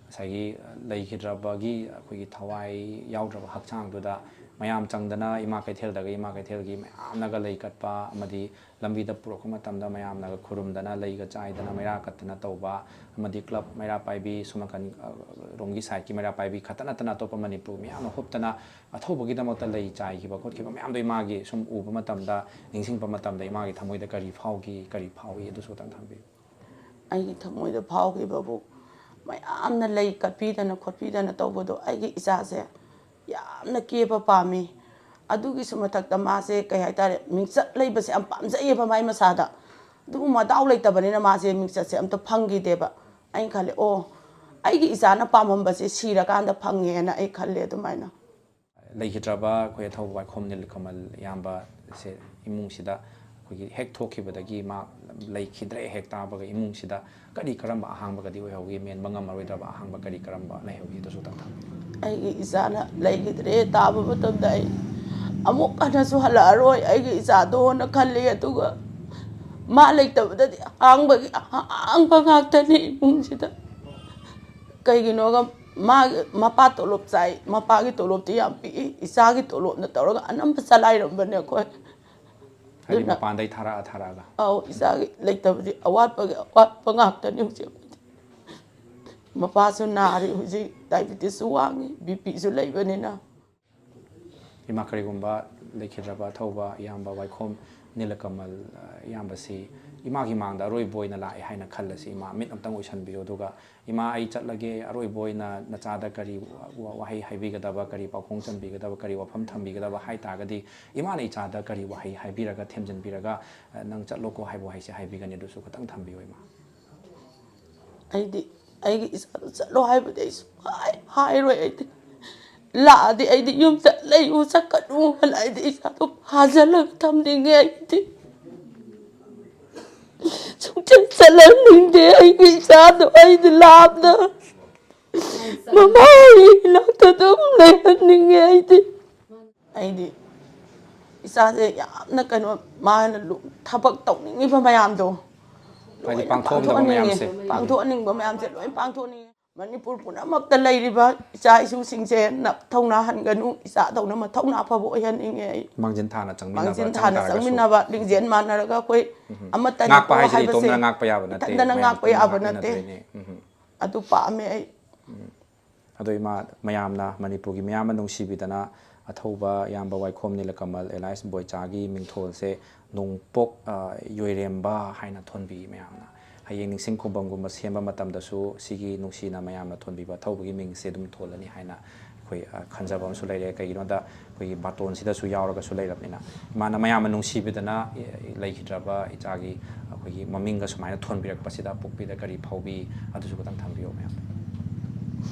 ꯉꯁꯥꯏꯒꯤ ꯂꯩꯈꯤꯗ꯭ꯔꯕꯒꯤ ꯑꯩꯈꯣꯏꯒꯤ ꯊꯋꯥꯏ ꯌꯥꯎꯗ꯭ꯔꯕ ꯍꯛꯆꯥꯡꯗꯨꯗ ꯃꯌꯥꯝ ꯆꯪꯗꯅ ꯏꯃꯥ ꯀꯩꯊꯦꯜꯗꯒ ꯏꯃꯥ ꯀꯩꯊꯦꯜꯒꯤ ꯃꯌꯥꯝꯅꯒ ꯂꯩ ꯀꯠꯄ ꯑꯃꯗꯤ ꯂꯝꯕꯤꯗ ꯄꯨꯔꯛꯄ ꯃꯇꯝꯗ ꯃꯌꯥꯝꯅꯒ ꯈꯨꯔꯨꯝꯗꯅ ꯂꯩꯒ ꯆꯥꯏꯗꯅ ꯃꯩꯔꯥ ꯀꯠꯇꯅ ꯇꯧꯕ ꯑꯃꯗꯤ ꯀ꯭ꯂꯕ ꯃꯩꯔꯥ ꯄꯥꯏꯕꯤ ꯁꯣꯝ ꯅꯥꯀꯟ, ꯑ, ꯔꯣꯝꯒꯤ ꯁꯥꯏꯠꯀꯤ ꯃꯩꯔꯥ ꯄꯥꯏꯕꯤ ꯈꯛꯇ ꯅꯠꯇꯅ ꯑꯇꯣꯞꯄ ꯃꯅꯤꯄꯨꯔ ꯃꯌꯥꯝꯅ ꯍꯨꯞꯇꯅ ꯑꯊꯧꯕꯒꯤꯗꯃꯛꯇ ꯂꯩ ꯆꯥꯏꯈꯤꯕ ꯈꯣꯠꯈꯤꯕ ꯃꯌꯥꯝꯗꯣ ꯏꯃꯥꯒꯤ ꯁꯨꯝ ꯎꯕ ꯃꯇꯝꯗ, ꯅꯤꯡꯁꯤꯡꯕ ꯃꯇꯝꯗ ꯏꯃꯥꯒꯤ ꯊꯃꯣꯏꯗ ꯀꯔꯤ ꯐꯥꯎꯈꯤ, ꯀꯔꯤ ꯐꯥꯎꯏ, ꯑꯗꯨꯁꯨ ꯈꯛꯇꯪ ꯊꯝꯕꯤꯌꯨ꯫ ꯑꯩꯒꯤ ꯊꯃꯣꯏꯗ ꯐꯥꯎꯈꯤꯕꯕꯨ, ꯃꯌꯥꯝꯅ ꯂꯩ ꯀꯠꯄꯤꯗꯅ ꯈꯣꯠꯄꯤꯗꯅ ꯇꯧꯕꯗꯣ ꯑꯩꯒꯤ ꯏꯆꯥꯁꯦ ꯌꯥꯝꯅ ꯀꯦꯕ ꯄꯥꯝꯃꯤ꯫ ꯑꯗꯨꯒꯤꯁꯨ ꯃꯊꯛꯇ ꯃꯥꯁꯦ ꯀꯩ ꯍꯥꯏꯇꯥꯔꯦ, ꯃꯤꯡꯆꯠ ꯂꯩꯕꯁꯦ ꯌꯥꯝ ꯄꯥꯝꯖꯩꯌꯦꯕ ꯃꯥꯏ ꯃꯁꯥꯗ꯫ ꯑꯗꯨꯕꯨ ꯃꯗꯥꯎ ꯂꯩꯇꯕꯅꯤꯅ ꯃꯥꯁꯦ ꯃꯤꯡꯆꯠꯁꯦ ꯑꯝꯇ ꯐꯪꯈꯤꯗꯦꯕ꯫ ꯑꯩꯅ ꯈꯜꯂꯦ, "ꯑꯣ, ꯑꯩꯒꯤ ꯏꯆꯥꯅ ꯄꯥꯝꯃꯝꯕꯁꯦ ꯁꯤꯔꯀꯥꯟꯗ ꯐꯪꯉꯦꯅ" ꯑꯩ ꯈꯜꯂꯦ ꯑꯗꯨꯃꯥꯏꯅ꯫ ꯂꯩꯈꯤꯗ꯭ꯔꯕ ꯑꯩꯈꯣꯏ ꯑꯊꯧꯕ ꯋꯥꯏꯈꯣꯝ ꯅꯤꯜꯀꯃꯜ ꯏꯌꯥꯝꯕꯁꯦ ꯏꯃꯨꯡꯁꯤꯗ ꯑꯩꯈꯣꯏꯒꯤ ꯍꯦꯛ ꯊꯣꯛꯈꯤꯕꯗꯒꯤ ꯃꯥ ꯂꯩꯈꯤꯗ꯭ꯔꯦ ꯍꯦꯛ ꯇꯥꯕꯒ ꯏꯃꯨꯡꯁꯤꯗ ꯀꯔꯤ ꯀꯔꯝꯕ ꯑꯍꯥꯡꯕꯒꯗꯤ ꯑꯣꯏꯍꯧꯒꯦ? ꯃꯦꯟꯕ ꯉꯝꯃꯔꯣꯏꯗ꯭ꯔꯕ ꯑꯍꯥꯡꯕ ꯀꯔꯤ ꯀꯔꯝꯕ ꯂꯩꯍꯧꯒꯦ? ꯑꯗꯨꯁꯨ ꯇꯪ ꯊꯝꯕꯤꯌꯨ꯫ ꯑꯩꯒꯤ ꯏꯆꯥꯅ ꯂꯩꯈꯤꯗ꯭ꯔꯦ ꯇꯥꯕ ꯃꯇꯝꯗ ꯑꯩ ꯑꯃꯨꯛ ꯍꯟꯅꯁꯨ ꯍꯜꯂꯛꯑꯔꯣꯏ ꯑꯩꯒꯤ ꯏꯆꯥꯗꯣꯅ ꯈꯜꯂꯤ꯫ ꯑꯗꯨꯒ ꯃꯥ ꯂꯩꯇꯕꯗꯗꯤ ꯑꯍꯥꯡꯕꯒꯤ ꯑꯍꯥꯡꯕ ꯉꯥꯛꯇꯅꯤ ꯏꯃꯨꯡꯁꯤꯗ꯫ ꯀꯩꯒꯤꯅꯣꯒ ꯃꯥꯒꯤ ꯃꯄꯥ ꯇꯣꯂꯣꯞ ꯆꯥꯏ, ꯃꯄꯥꯒꯤ ꯇꯣꯂꯣꯞꯇꯤ ꯌꯥꯝ ꯄꯤꯛꯏ, ꯏꯆꯥꯒꯤ ꯇꯣꯂꯣꯞꯅ ꯇꯧꯔꯒ ꯑꯅꯝꯕ ꯆꯂꯥꯏꯔꯝꯕꯅꯦ ꯑꯩꯈꯣꯏ꯫ ꯍꯥꯏꯗꯤ ꯑꯗꯨꯅ ꯃꯄꯥꯟꯗꯩ ꯊꯥꯔꯛꯑ ꯊꯥꯔꯛꯑꯒ ꯑꯧ, ꯏꯆꯥꯒꯤ ꯂꯩꯇꯕꯗꯤ ꯑꯋꯥꯠꯄꯒꯤ ꯑꯋꯥꯠꯄ ꯉꯥꯛꯇꯅꯤ ꯍꯧꯖꯤꯛ꯫ ꯃꯄꯥꯁꯨ ꯅꯥꯔꯤ ꯍꯧꯖꯤꯛ, ꯗꯥꯏꯕꯤꯇꯤꯁꯁꯨ ꯋꯥꯡꯉꯤ, ꯕꯤ ꯄꯤꯁꯨ ꯂꯩꯕꯅꯤꯅ꯫ ꯏꯃꯥ, ꯀꯔꯤꯒꯨꯝꯕ ꯂꯩꯈꯤꯗ꯭ꯔꯕ ꯑꯊꯧꯕ ꯏꯌꯥꯝꯕ ꯋꯥꯏꯈꯣꯝ ꯅꯤꯂꯀꯃꯜ, ꯑ, ꯏꯌꯥꯝꯕꯁꯤ ꯏꯃꯥꯒꯤ ꯃꯥꯡꯗ ꯑꯔꯣꯏꯕ ꯑꯣꯏꯅ ꯂꯥꯛꯑꯦ ꯍꯥꯏꯅ ꯈꯜꯂꯁꯤ꯫ ꯏꯃꯥ, ꯃꯤꯠ ꯑꯝꯇꯪ ꯑꯣꯏꯁꯟꯕꯤꯌꯨ, ꯑꯗꯨꯒ "ꯏꯃꯥ, ꯑꯩ ꯆꯠꯂꯒꯦ, ꯑꯔꯣꯏꯕ ꯑꯣꯏꯅ ꯅꯆꯥꯗ ꯀꯔꯤ ꯋꯥ-, ꯋꯥꯍꯩ ꯍꯥꯏꯕꯤꯒꯗꯕ, ꯀꯔꯤ ꯄꯥꯎꯈꯣꯡ ꯆꯟꯕꯤꯒꯗꯕ, ꯀꯔꯤ ꯋꯥꯐꯝ ꯊꯝꯕꯤꯒꯗꯕ ꯍꯥꯏ ꯇꯥꯔꯒꯗꯤ, ꯏꯃꯥꯅ ꯏꯆꯥꯗ ꯀꯔꯤ ꯋꯥꯍꯩ ꯍꯥꯏꯕꯤꯔꯒ ꯊꯦꯝꯖꯤꯟꯕꯤꯔꯒ, ꯑ, ꯅꯪ ꯆꯠꯂꯣꯀꯣ ꯍꯥꯏꯕ ꯋꯥꯍꯩꯁꯦ ꯍꯥꯏꯕꯤꯒꯅꯤ? ꯑꯗꯨꯁꯨ ꯈꯤꯇꯪ ꯊꯝꯕꯤꯌꯨ, ꯏꯃꯥ"꯫ ꯑꯩꯗꯤ ꯑꯩꯒꯤ ꯏꯆꯥꯗꯣ ꯆꯠꯂꯣ ꯍꯥꯏꯕꯗꯤ ꯑꯩ ꯁꯨꯡꯍꯥꯏ ꯍꯥꯏꯔꯣꯏ꯫ ꯑꯩꯗꯤ ꯂꯥꯛꯑꯗꯤ ꯑꯩꯗꯤ ꯌꯨꯝꯗ ꯂꯩꯌꯨ, ꯆꯠꯀꯅꯨ ꯍꯥꯏꯅ ꯑꯩꯗꯤ ꯏꯆꯥꯗꯣ ꯐꯥꯖꯤꯜꯂꯒ ꯊꯝꯅꯤꯡꯉꯦ꯫ ꯑꯩꯗꯤ ꯁꯨꯡꯆꯠ ꯆꯠꯍꯟꯅꯤꯡꯗꯦ ꯑꯩꯒꯤ ꯏꯆꯥꯗꯣ꯫ ꯑꯩꯗꯤ ꯂꯥꯞꯅ ꯃꯃꯥꯒꯤ ꯏꯅꯥꯛꯇ ꯑꯗꯨꯝ ꯂꯩꯍꯟꯅꯤꯡꯉꯦ ꯑꯩꯗꯤ꯫ ꯑꯩꯗꯤ ꯏꯆꯥꯁꯦ ꯌꯥꯝꯅ ꯀꯩꯅꯣ, ꯃꯥꯅ ꯂꯨ-, ꯊꯕꯛ ꯇꯧꯅꯤꯡꯉꯤꯕ ꯃꯌꯥꯝꯗꯣ ꯍꯥꯏꯗꯤ ꯂꯣꯏꯅ ꯄꯥꯡꯊꯣꯛꯑꯝꯗꯕ ꯄꯥꯡꯊꯣꯛꯍꯟꯅꯤꯡꯉꯦ꯫ ꯃꯌꯥꯝꯁꯦ꯫ ꯄꯥꯡꯊꯣꯛꯍꯟꯅꯤꯡꯕ ꯃꯌꯥꯝꯁꯦ ꯂꯣꯏ ꯄꯥꯡꯊꯣꯛꯍꯟꯅꯤꯡꯉꯦ꯫ ꯃꯅꯤꯄꯨꯔ ꯄꯨꯝꯅꯃꯛꯇ ꯂꯩꯔꯤꯕ ꯏꯆꯥ ꯏꯁꯨꯁꯤꯡꯁꯦ ꯅ-, ꯊꯧꯅꯥ ꯍꯟꯒꯅꯨ, ꯏꯆꯥꯗꯧꯅ ꯃꯊꯧꯅꯥ ꯐꯕ ꯑꯣꯏꯍꯟꯅꯤꯡꯉꯦ ꯑꯩ꯫ ꯃꯥꯡꯖꯤꯟ ꯊꯥꯅ ꯆꯪꯃꯤꯟꯅꯕ ꯃꯥꯡꯖꯤꯟ ꯆꯪ ꯊꯥꯅ ꯇꯥꯔꯒꯁꯨ꯫ ꯆꯪꯃꯤꯟꯅꯕ, ꯂꯤꯡꯖꯦꯜ ꯃꯥꯟꯅꯔꯒ ꯑꯩꯈꯣꯏ ꯑꯃꯠꯇꯅꯤꯀꯣ ꯉꯥꯛꯄ ꯍꯥꯏꯁꯤꯗꯤ ꯍꯥꯏꯕꯁꯦ ꯏꯇꯣꯝꯇꯅ ꯉꯥꯛꯄ ꯌꯥꯕ ꯅꯠꯇꯦ, ꯏꯊꯟꯗꯅ ꯃꯌꯥꯝ ꯉꯥꯛꯄ ꯄꯨꯟꯅ ꯌꯥꯕ ꯉꯥꯛꯃꯤꯟꯅ ꯅꯠꯇꯦ꯫ ꯇꯧꯔꯤꯅꯦ꯫ ꯎꯝ꯫ ꯑꯗꯨ ꯄꯥꯝꯃꯦ ꯑꯩ꯫ ꯑꯗꯣ ꯏꯃꯥ, ꯃꯌꯥꯝꯅ, ꯃꯅꯤꯄꯨꯔꯒꯤ ꯃꯤꯌꯥꯝꯅ ꯅꯨꯡꯁꯤꯕꯤꯗꯅ ꯑꯊꯧꯕ ꯏꯌꯥꯝꯕ ꯋꯥꯏꯈꯣꯝ ꯅꯤꯂꯀꯃꯜ alias ꯕꯣꯏꯆꯥꯒꯤ ꯃꯤꯡꯊꯣꯜꯁꯦ ꯅꯣꯡꯄꯣꯛ, ꯑ, ꯌꯣꯏꯔꯦꯝꯕ ꯍꯥꯏꯅ ꯊꯣꯟꯕꯤ ꯃꯌꯥꯝꯅ꯫ ꯍꯌꯦꯡ ꯅꯤꯡꯁꯤꯡ ꯈꯨꯕꯝꯒꯨꯝꯕ ꯁꯦꯝꯕ ꯃꯇꯝꯗꯁꯨ ꯁꯤꯒꯤ ꯅꯨꯡꯁꯤꯅ ꯃꯌꯥꯝꯅ ꯊꯣꯟꯕꯤꯕ ꯑꯊꯧꯕꯒꯤ ꯃꯤꯡꯁꯦ ꯑꯗꯨꯝ ꯊꯣꯜꯂꯅꯤ ꯍꯥꯏꯅ ꯑꯩꯈꯣꯏ, ꯑ, ꯈꯟꯖꯕ ꯑꯃꯁꯨ ꯂꯩꯔꯦ꯫ ꯀꯩꯒꯤꯅꯣꯗ ꯑꯩꯈꯣꯏꯒꯤ ꯕꯥꯇꯣꯟꯁꯤꯗꯁꯨ ꯌꯥꯎꯔꯒꯁꯨ ꯂꯩꯔꯕꯅꯤꯅ꯫ ꯏꯃꯥꯅ ꯃꯌꯥꯝꯅ ꯅꯨꯡꯁꯤꯕꯤꯗꯅ, ꯑꯦ, ꯂꯩꯈꯤꯗ꯭ꯔꯕ ꯏꯆꯥꯒꯤ ꯑꯩꯈꯣꯏꯒꯤ ꯃꯃꯤꯡꯒ ꯁꯨꯃꯥꯏꯅ ꯊꯣꯟꯕꯤꯔꯛꯄꯁꯤꯗ ꯄꯨꯛꯄꯤꯗ ꯀꯔꯤ ꯐꯥꯎꯕꯤ? ꯑꯗꯨꯁꯨ ꯈꯤꯇꯪ ꯊꯝꯕꯤꯌꯨ ꯃꯌꯥꯝ꯫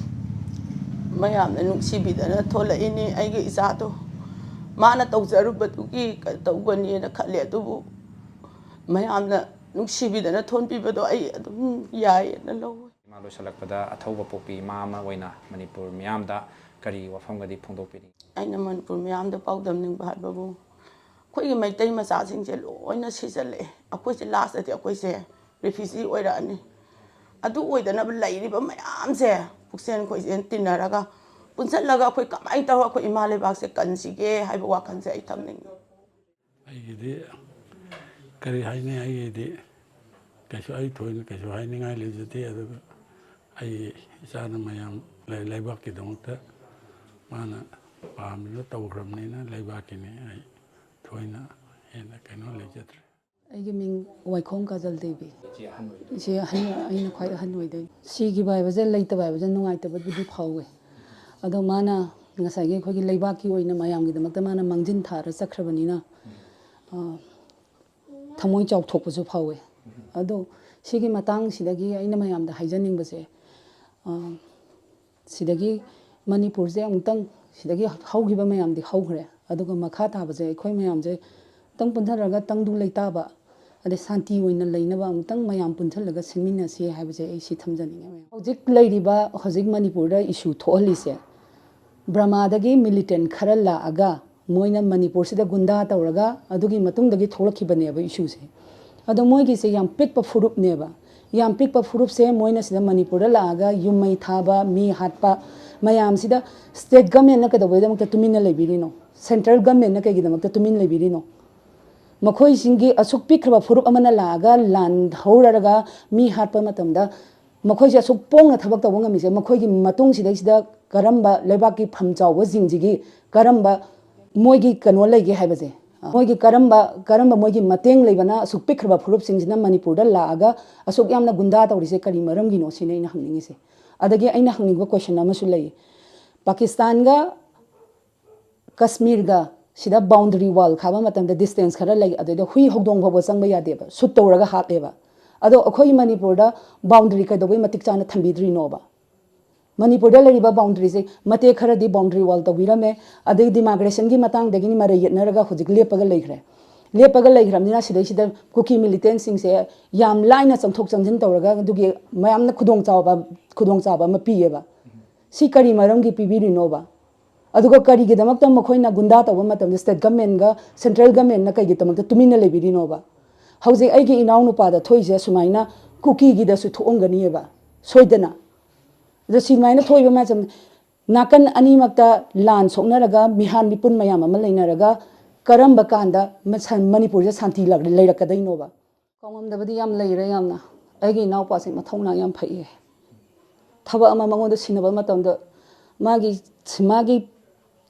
ꯃꯌꯥꯝꯅ ꯅꯨꯡꯁꯤꯕꯤꯗꯅ ꯊꯣꯛꯂꯛꯏꯅꯤ ꯑꯩꯒꯤ ꯏꯆꯥꯗꯣ꯫ ꯃꯥꯅ ꯇꯧꯖꯔꯨꯕꯗꯨꯒꯤ ꯀꯩꯅꯣ ꯇꯧꯕꯅꯦꯅ ꯈꯜꯂꯦ, ꯑꯗꯨꯕꯨ ꯃꯌꯥꯝꯅ ꯅꯨꯡꯁꯤꯕꯤꯗꯅ ꯊꯣꯟꯕꯤꯕꯗꯣ ꯑꯩ ꯑꯗꯨꯝ ꯌꯥꯏꯌꯦꯅ ꯂꯧꯋꯤ꯫ ꯏꯃꯥ, ꯂꯣꯏꯁꯤꯜꯂꯛꯄꯗ ꯑꯊꯧꯕ ꯄꯣꯛꯄꯤ ꯏꯃꯥ ꯑꯃ ꯑꯣꯏꯅ ꯃꯅꯤꯄꯨꯔ ꯃꯤꯌꯥꯝꯗ ꯀꯔꯤ ꯋꯥꯐꯝꯒꯗꯤ ꯐꯣꯡꯗꯣꯛꯄꯤꯅꯤꯡꯉꯤ? ꯑꯩꯅ ꯃꯅꯤꯄꯨꯔ ꯃꯤꯌꯥꯝꯗ ꯄꯥꯎꯗꯝꯅꯤꯡꯕ ꯍꯥꯏꯕꯕꯨ, ꯑꯩꯈꯣꯏꯒꯤ ꯃꯩꯇꯩ ꯃꯆꯥꯁꯤꯡꯁꯦ ꯂꯣꯏꯅ ꯁꯤꯖꯜꯂꯛꯑꯦ꯫ ꯑꯩꯈꯣꯏꯁꯦ ꯂꯥꯁꯇꯗꯤ ꯑꯩꯈꯣꯏꯁꯦ ꯔꯤꯐ꯭ꯌꯨꯖꯤ ꯑꯣꯏꯔꯛꯑꯅꯤ꯫ ꯑꯗꯨ ꯑꯣꯏꯗꯅꯕ ꯂꯩꯔꯤꯕ ꯃꯌꯥꯝꯁꯦ ꯄꯨꯛꯆꯦꯟ ꯈꯣꯏꯖꯦꯟ ꯇꯤꯟꯅꯔꯒ ꯄꯨꯟꯁꯤꯜꯂꯒ ꯑꯩꯈꯣꯏ ꯀꯃꯥꯏꯅ ꯇꯧꯔꯒ ꯑꯩꯈꯣꯏ ꯏꯃꯥ ꯂꯩꯕꯥꯛꯁꯦ ꯀꯟꯁꯤꯒꯦ ꯍꯥꯏꯕ ꯋꯥꯈꯜꯁꯦ ꯑꯩ ꯊꯝꯅꯤꯡꯉꯤ꯫ ꯑꯩꯒꯤꯗꯤ ꯀꯔꯤ ꯍꯥꯏꯅꯤ, ꯑꯩꯒꯤꯗꯤ ꯀꯩꯁꯨ, ꯑꯩ ꯊꯣꯏꯅ ꯀꯩꯁꯨ ꯍꯥꯏꯅꯤꯡꯉꯥꯏ ꯂꯩꯖꯗꯦ꯫ ꯑꯗꯨꯒ ꯑꯩ ꯏꯆꯥꯅ ꯃꯌꯥꯝ ꯂꯩ-, ꯂꯩꯕꯥꯛꯀꯤꯗꯃꯛꯇ ꯃꯥꯅ ꯄꯥꯝꯃꯤꯕ ꯇꯧꯈ꯭ꯔꯕꯅꯤꯅ ꯂꯩꯕꯥꯛꯀꯤꯅꯤ꯫ ꯑꯩ ꯊꯣꯏꯅ ꯍꯦꯟꯅ ꯀꯩꯅꯣ ꯂꯩꯖꯗ꯭ꯔꯦ꯫ ꯑꯩꯒꯤ ꯃꯤꯡ ꯋꯥꯏꯈꯣꯡ ꯀꯥꯖꯜ ꯗꯦꯕꯤ꯫ ꯏꯆꯦ ꯑꯍꯟ, ꯑꯩꯅ ꯈ꯭ꯋꯥꯏ ꯑꯍꯟ ꯑꯣꯏꯗꯣꯏꯅꯤ꯫ ꯁꯤꯈꯤꯕ ꯍꯥꯏꯕꯁꯦ, ꯂꯩꯇꯕ ꯍꯥꯏꯕꯁꯦ ꯅꯨꯡꯉꯥꯏꯇꯕꯕꯨꯗꯤ ꯐꯥꯎꯋꯦ꯫ ꯑꯗꯣ ꯃꯥꯅ ꯉꯁꯥꯏꯒꯤ ꯑꯩꯈꯣꯏꯒꯤ ꯂꯩꯕꯥꯛꯀꯤ ꯑꯣꯏꯅ ꯃꯌꯥꯝꯒꯤꯗꯃꯛꯇ ꯃꯥꯅ ꯃꯥꯡꯖꯤꯟ ꯊꯥꯔ ꯆꯠꯈ꯭ꯔꯕꯅꯤꯅ, ꯑ, ꯊꯃꯣꯏ ꯆꯥꯎꯊꯣꯛꯄꯁꯨ ꯐꯥꯎꯋꯦ꯫ ꯑꯗꯣ ꯁꯤꯒꯤ ꯃꯇꯥꯡꯁꯤꯗꯒꯤ ꯑꯩꯅ ꯃꯌꯥꯝꯗ ꯍꯥꯏꯖꯅꯤꯡꯕꯁꯦ, ꯑ, ꯁꯤꯗꯒꯤ ꯃꯅꯤꯄꯨꯔꯁꯦ ꯑꯃꯨꯛꯇꯪ, ꯁꯤꯗꯒꯤ ꯍꯧꯈꯤꯕ ꯃꯌꯥꯝꯗꯤ ꯍꯧꯈ꯭ꯔꯦ, ꯑꯗꯨꯒ ꯃꯈꯥ ꯇꯥꯕꯁꯦ ꯑꯩꯈꯣꯏ ꯃꯌꯥꯝꯁꯦ ꯑꯃꯨꯛꯇꯪ ꯄꯨꯟꯊꯔꯒ ꯇꯪꯗꯨ ꯂꯩꯇꯥꯕ, ꯑꯗꯩ ꯁꯥꯟꯇꯤ ꯑꯣꯏꯅ ꯂꯩꯅꯕ ꯑꯃꯨꯛꯇꯪ ꯃꯌꯥꯝ ꯄꯨꯟꯁꯤꯜꯂꯒ ꯁꯤꯟꯃꯤꯟꯅꯁꯤ ꯍꯥꯏꯕꯁꯦ ꯑꯩ ꯁꯤ ꯊꯝꯖꯅꯤꯡꯉꯦ꯫ ꯃꯌꯥꯝ ꯍꯧꯖꯤꯛ ꯂꯩꯔꯤꯕ ꯍꯧꯖꯤꯛ ꯃꯅꯤꯄꯨꯔꯗ ꯏꯁꯨ ꯊꯣꯛꯍꯜꯂꯤꯁꯦ, ꯕ꯭ꯔꯃꯥꯗꯒꯤ ꯃꯤꯂꯤꯇꯦꯟ ꯈꯔ ꯂꯥꯛꯑꯒ ꯃꯣꯏꯅ ꯃꯅꯤꯄꯨꯔꯁꯤꯗ ꯒꯨꯟꯗꯥ ꯇꯧꯔꯒ ꯑꯗꯨꯒꯤ ꯃꯇꯨꯡꯗꯒꯤ ꯊꯣꯛꯂꯛꯈꯤꯕꯅꯦꯕ ꯏꯁꯨꯁꯦ꯫ ꯑꯗꯣ ꯃꯣꯏꯒꯤꯁꯦ ꯌꯥꯝ ꯄꯤꯛꯄ ꯐꯨꯔꯨꯞꯅꯦꯕ꯫ ꯌꯥꯝ ꯄꯤꯛꯄ ꯐꯨꯔꯨꯞꯁꯦ ꯃꯣꯏꯅ ꯁꯤꯗ ꯃꯅꯤꯄꯨꯔꯗ ꯂꯥꯛꯑꯒ ꯌꯨꯝ ꯃꯩ ꯊꯥꯕ, ꯃꯤ ꯍꯥꯠꯄ ꯃꯌꯥꯝꯁꯤꯗ state governmentꯅ ꯀꯩꯗꯧꯕꯒꯤꯗꯃꯛꯇ ꯇꯨꯃꯤꯟꯅ ꯂꯩꯕꯤꯔꯤꯅꯣ? Central governmentꯅ ꯀꯩꯒꯤꯗꯃꯛꯇ ꯇꯨꯃꯤꯟ ꯂꯩꯕꯤꯔꯤꯅꯣ? ꯃꯈꯣꯏꯁꯤꯡꯒꯤ ꯑꯁꯨꯛ ꯄꯤꯛꯈ꯭ꯔꯕ ꯐꯨꯔꯨꯞ ꯑꯃꯅ ꯂꯥꯛꯑꯒ ꯂꯥꯟ ꯍꯧꯔꯔꯒ ꯃꯤ ꯍꯥꯠꯄ ꯃꯇꯝꯗ ꯃꯈꯣꯏꯁꯦ ꯑꯁꯨꯛ ꯄꯣꯡꯅ ꯊꯕꯛ ꯇꯧꯕ ꯉꯝꯃꯤꯁꯦ ꯃꯈꯣꯏꯒꯤ ꯃꯇꯨꯡꯁꯤꯗꯩꯁꯤꯗ ꯀꯔꯝꯕ ꯂꯩꯕꯥꯛꯀꯤ ꯐꯝ ꯆꯥꯎꯕꯁꯤꯡꯁꯤꯒꯤ ꯀꯔꯝꯕ ꯃꯣꯏꯒꯤ ꯀꯩꯅꯣ ꯂꯩꯒꯦ ꯍꯥꯏꯕꯁꯦ, ꯃꯣꯏꯒꯤ ꯀꯔꯝꯕ, ꯀꯔꯝꯕ ꯃꯣꯏꯒꯤ ꯃꯇꯦꯡ ꯂꯩꯕꯅ ꯑꯁꯨꯛ ꯄꯤꯛꯈ꯭ꯔꯕ ꯐꯨꯔꯨꯞꯁꯤꯡꯁꯤꯅ ꯃꯅꯤꯄꯨꯔꯗ ꯂꯥꯛꯑꯒ ꯑꯁꯨꯛ ꯌꯥꯝꯅ ꯒꯨꯟꯗꯥ ꯇꯧꯔꯤꯁꯦ ꯀꯔꯤ ꯃꯔꯝꯒꯤꯅꯣ ꯁꯤꯅꯤ ꯑꯩꯅ ꯍꯪꯅꯤꯡꯉꯤꯁꯦ꯫ ꯑꯗꯒꯤ ꯑꯩꯅ ꯍꯪꯅꯤꯡꯕ question ꯑꯃꯁꯨ ꯂꯩ꯫ ꯄꯥꯀꯤꯁꯇꯥꯟꯒ ꯀꯁꯃꯤꯔꯒ ꯁꯤꯗ boundary wall ꯈꯥꯕ ꯃꯇꯝꯗ distance ꯈꯔ ꯂꯩ, ꯑꯗꯨꯗ ꯍꯨꯏ ꯍꯧꯗꯣꯡ ꯐꯥꯎꯕ ꯆꯪꯕ ꯌꯥꯗꯦꯕ, shoot ꯇꯧꯔꯒ ꯍꯥꯠꯂꯦꯕ꯫ ꯑꯗꯣ ꯑꯩꯈꯣꯏꯒꯤ ꯃꯅꯤꯄꯨꯔꯗ boundary ꯀꯩꯗꯧꯕꯩ ꯃꯇꯤꯛ ꯆꯥꯅ ꯊꯝꯕꯤꯗ꯭ꯔꯤꯅꯣꯕ? ꯃꯅꯤꯄꯨꯔꯗ ꯂꯩꯔꯤꯕ boundaryꯁꯦ ꯃꯇꯦꯛ ꯈꯔꯗꯤ boundary wall ꯇꯧꯕꯤꯔꯝꯃꯦ, ꯑꯗꯩ demarcationꯒꯤ ꯃꯇꯥꯡꯗꯒꯤꯅꯤ ꯃꯔꯩ ꯌꯦꯠꯅꯔꯒ ꯍꯧꯖꯤꯛ ꯂꯦꯞꯄꯒ ꯂꯩꯈ꯭ꯔꯦ꯫ ꯂꯦꯞꯄꯒ ꯂꯩꯈ꯭ꯔꯕꯅꯤꯅ ꯁꯤꯗꯩꯁꯤꯗ ꯀꯨꯀꯤ militantꯁꯤꯡꯁꯦ ꯌꯥꯝ ꯂꯥꯏꯅ ꯆꯪꯊꯣꯛ ꯆꯪꯁꯤꯟ ꯇꯧꯔꯒ ꯑꯗꯨꯒꯤ ꯃꯌꯥꯝꯅ ꯈꯨꯗꯣꯡꯆꯥꯕ, ꯈꯨꯗꯣꯡꯆꯥꯕ ꯑꯃ ꯄꯤꯌꯦꯕ꯫ ꯁꯤ ꯀꯔꯤ ꯃꯔꯝꯒꯤ ꯄꯤꯕꯤꯔꯤꯅꯣꯕ? ꯑꯗꯨꯒ ꯀꯔꯤꯒꯤꯗꯃꯛꯇ ꯃꯈꯣꯏꯅ ꯒꯨꯟꯗꯥ ꯇꯧꯕ ꯃꯇꯝꯗ state governmentꯒ central governmentꯅ ꯀꯩꯒꯤꯗꯃꯛꯇ ꯇꯨꯃꯤꯟꯅ ꯂꯩꯕꯤꯔꯤꯅꯣꯕ? ꯍꯧꯖꯤꯛ ꯑꯩꯒꯤ ꯏꯅꯥꯎꯅꯨꯄꯥꯗ ꯊꯣꯛꯏꯁꯦ ꯁꯨꯃꯥꯏꯅ ꯀꯨꯀꯤꯒꯤꯗꯁꯨ ꯊꯣꯛꯑꯝꯒꯅꯤꯕ, ꯁꯣꯏꯗꯅ꯫ ꯑꯗꯣ ꯁꯨꯃꯥꯏꯅ ꯊꯣꯛꯏꯕ ꯃꯌꯥꯝꯁꯦ, ꯅꯥꯀꯟ ꯑꯅꯤꯃꯛꯇ ꯂꯥꯟ ꯁꯣꯛꯅꯔꯒ ꯃꯤꯍꯥꯟ ꯃꯤꯄꯨꯟ ꯃꯌꯥꯝ ꯑꯃ ꯂꯩꯅꯔꯒ ꯀꯔꯝꯕ ꯀꯥꯟꯗ ꯃꯁ-, ꯃꯅꯤꯄꯨꯔꯁꯦ ꯁꯥꯟꯇꯤ ꯂꯥꯛ-, ꯂꯩꯔꯛꯀꯗꯣꯏꯅꯣꯕ? ꯀꯥꯎꯉꯝꯗꯕꯗꯤ ꯌꯥꯝ ꯂꯩꯔꯦ ꯌꯥꯝꯅ꯫ ꯑꯩꯒꯤ ꯏꯅꯥꯎꯄꯥꯁꯦ ꯃꯊꯧꯅꯥ ꯌꯥꯝ ꯐꯩꯌꯦ꯫ ꯊꯕꯛ ꯑꯃ ꯃꯉꯣꯟꯗ ꯁꯤꯟꯅꯕ ꯃꯇꯝꯗ ꯃꯥꯒꯤ, ꯃꯥꯒꯤ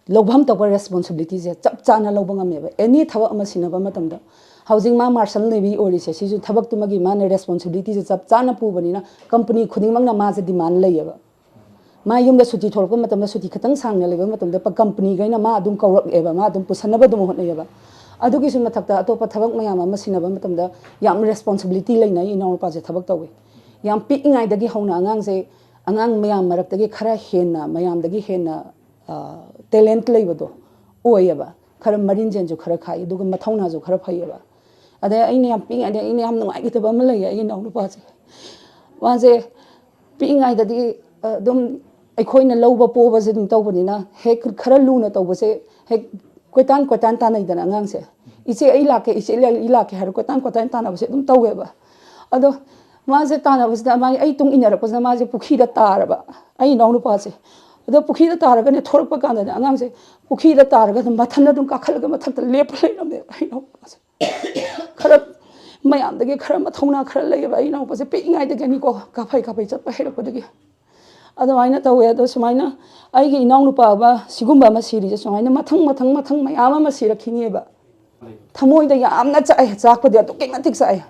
ꯂꯧꯐꯝ ꯊꯣꯛꯄ ꯔꯦꯁꯄꯣꯟꯁꯤꯕꯤꯂꯤꯇꯤꯁꯦ ꯆꯞ ꯆꯥꯅ ꯂꯧꯕ ꯉꯝꯃꯦꯕ꯫ ꯑꯦꯅꯤ ꯊꯕꯛ ꯑꯃ ꯁꯤꯟꯅꯕ ꯃꯇꯝꯗ ꯍꯧꯖꯤꯛ ꯃꯥ ꯃꯥꯔꯁꯦꯜ ꯅꯦꯚꯤ ꯑꯣꯏꯔꯤꯁꯦ, ꯁꯤꯁꯨ ꯊꯕꯛꯇꯨꯃꯒꯤ ꯃꯥꯅ ꯔꯦꯁꯄꯣꯟꯁꯤꯕꯤꯂꯤꯇꯤꯁꯦ ꯆꯞ ꯆꯥꯅ ꯄꯨꯕꯅꯤꯅ ꯀꯝꯄꯅꯤ ꯈꯨꯗꯤꯡꯃꯛꯅ ꯃꯥꯁꯦ ꯗꯤꯃꯥꯟ ꯂꯩꯌꯦꯕ꯫ ꯃꯥ ꯌꯨꯝꯗ ꯁꯨꯇꯤ ꯊꯣꯛꯂꯛꯄ ꯃꯇꯝꯗ, ꯁꯨꯇꯤ ꯈꯤꯇꯪ ꯁꯥꯡꯅ ꯂꯩꯕ ꯃꯇꯝꯗ ꯄ-, ꯀꯝꯄꯅꯤꯈꯩꯅ ꯃꯥ ꯑꯗꯨꯝ ꯀꯧꯔꯛꯑꯦꯕ, ꯃꯥ ꯑꯗꯨꯝ ꯄꯨꯁꯟꯅꯕ ꯑꯗꯨꯝ ꯍꯣꯠꯅꯩꯌꯦꯕ꯫ ꯑꯗꯨꯒꯤꯁꯨ ꯃꯊꯛꯇ ꯑꯇꯣꯞꯄ ꯊꯕꯛ ꯃꯌꯥꯝ ꯑꯃ ꯁꯤꯟꯅꯕ ꯃꯇꯝꯗ ꯌꯥꯝ ꯔꯦꯁꯄꯣꯟꯁꯤꯕꯤꯂꯤꯇꯤ ꯂꯩꯅ ꯑꯩ ꯏꯅꯥꯎꯅꯨꯄꯥꯁꯦ ꯊꯕꯛ ꯇꯧꯋꯤ꯫ ꯌꯥꯝ ꯄꯤꯛꯏꯉꯩꯗꯒꯤ ꯍꯧꯅ ꯑꯉꯥꯡꯁꯦ, ꯑꯉꯥꯡ ꯃꯌꯥꯝ ꯃꯔꯛꯇꯒꯤ ꯈꯔ ꯍꯦꯟꯅ, ꯃꯌꯥꯝꯗꯒꯤ ꯍꯦꯟꯅ, ꯑ, ꯇꯦꯂꯦꯟꯠ ꯂꯩꯕꯗꯣ ꯑꯣꯏꯌꯦꯕ꯫ ꯈꯔ ꯃꯔꯤꯟꯖꯦꯟꯁꯨ ꯈꯔ ꯈꯥꯏ, ꯑꯗꯨꯒ ꯃꯊꯧꯅꯥꯁꯨ ꯈꯔ ꯐꯩꯌꯦꯕ꯫ ꯑꯗꯩ ꯑꯩꯅ ꯌꯥꯝ ꯄꯤꯛꯏꯉꯩꯗ ꯑꯩꯅ ꯌꯥꯝ ꯅꯨꯡꯉꯥꯏꯈꯤꯗꯕ ꯑꯃ ꯂꯩꯌꯦ ꯑꯩꯒꯤ ꯏꯅꯥꯎꯅꯨꯄꯥꯁꯦ꯫ ꯃꯥꯁꯦ ꯄꯤꯛꯏꯉꯩꯗꯗꯤ ꯑꯗꯨꯝ ꯑꯩꯈꯣꯏꯅ ꯂꯧꯕ ꯄꯣꯕꯁꯦ ꯑꯗꯨꯝ ꯇꯧꯕꯅꯤꯅ ꯍꯦꯛ ꯈꯔ ꯂꯨꯅ ꯇꯧꯕꯁꯦ ꯍꯦꯛ ꯀꯣꯏꯇꯥꯟ ꯀꯣꯏꯇꯥꯟ ꯇꯥꯟꯅꯩꯗꯅ ꯑꯉꯥꯡꯁꯦ꯫ "ꯏꯆꯦ ꯑꯩ ꯂꯥꯛꯀꯦ, ꯏꯆꯦ ꯑꯩ ꯂꯥꯛꯀꯦ" ꯍꯥꯏꯔ ꯀꯣꯏꯇꯥꯟ ꯀꯣꯏꯇꯥꯟ ꯇꯥꯟꯅꯕꯁꯦ ꯑꯗꯨꯝ ꯇꯧꯋꯦꯕ꯫ ꯑꯗꯣ ꯃꯥꯁꯦ ꯇꯥꯟꯅꯕꯁꯤꯗ ꯃꯥꯒꯤ ꯑꯩ ꯇꯨꯡ ꯏꯟꯅꯔꯛꯄꯁꯤꯗ ꯃꯥꯁꯦ ꯄꯨꯈ꯭ꯔꯤꯗ ꯇꯥꯔꯕ, ꯑꯩ ꯏꯅꯥꯎꯅꯨꯄꯥꯁꯦ꯫ ꯑꯗꯣ ꯄꯨꯈ꯭ꯔꯤꯗ ꯇꯥꯔꯒꯅꯦ ꯊꯣꯔꯛꯄ ꯀꯥꯟꯗꯅꯦ ꯑꯉꯥꯡꯁꯦ ꯄꯨꯈ꯭ꯔꯤꯗ ꯇꯥꯔꯒ ꯑꯗꯨꯝ ꯃꯊꯟꯗ ꯑꯗꯨꯝ ꯀꯥꯈꯠꯂꯒ ꯃꯊꯛꯇ ꯂꯦꯞꯄ ꯂꯩꯔꯝꯃꯦꯕ ꯑꯩ ꯏꯅꯥꯎꯅꯨꯄꯥꯁꯦ꯫ ꯈꯔ ꯃꯌꯥꯝꯗꯒꯤ ꯈꯔ ꯃꯊꯧꯅꯥ ꯈꯔ ꯂꯩꯌꯦꯕ ꯑꯩ ꯏꯅꯥꯎꯄꯥꯁꯦ ꯄꯤꯛꯏꯉꯩꯗꯒꯤꯅꯤꯀꯣ, ꯀꯥꯐꯩ ꯀꯥꯐꯩ ꯆꯠꯄ ꯍꯩꯔꯛꯄꯗꯒꯤ꯫ ꯑꯗꯨꯃꯥꯏꯅ ꯇꯧꯋꯦ꯫ ꯑꯗꯣ ꯁꯨꯃꯥꯏꯅ ꯑꯩꯒꯤ ꯏꯅꯥꯎꯅꯨꯄꯥ ꯑꯃ ꯁꯤꯒꯨꯝꯕ ꯑꯃ ꯁꯤꯔꯤꯁꯦ ꯁꯨꯃꯥꯏꯅ ꯃꯊꯪ ꯃꯊꯪ ꯃꯊꯪ ꯃꯌꯥꯝ ꯑꯃ ꯁꯤꯔꯛꯈꯤꯅꯦꯕ꯫ ꯊꯃꯣꯏꯗ ꯌꯥꯝꯅ ꯆꯥꯛꯑꯦ, ꯆꯥꯛꯄꯗꯤ ꯑꯗꯨꯛꯀꯤ ꯃꯇꯤꯛ ꯆꯥꯛꯑꯦ꯫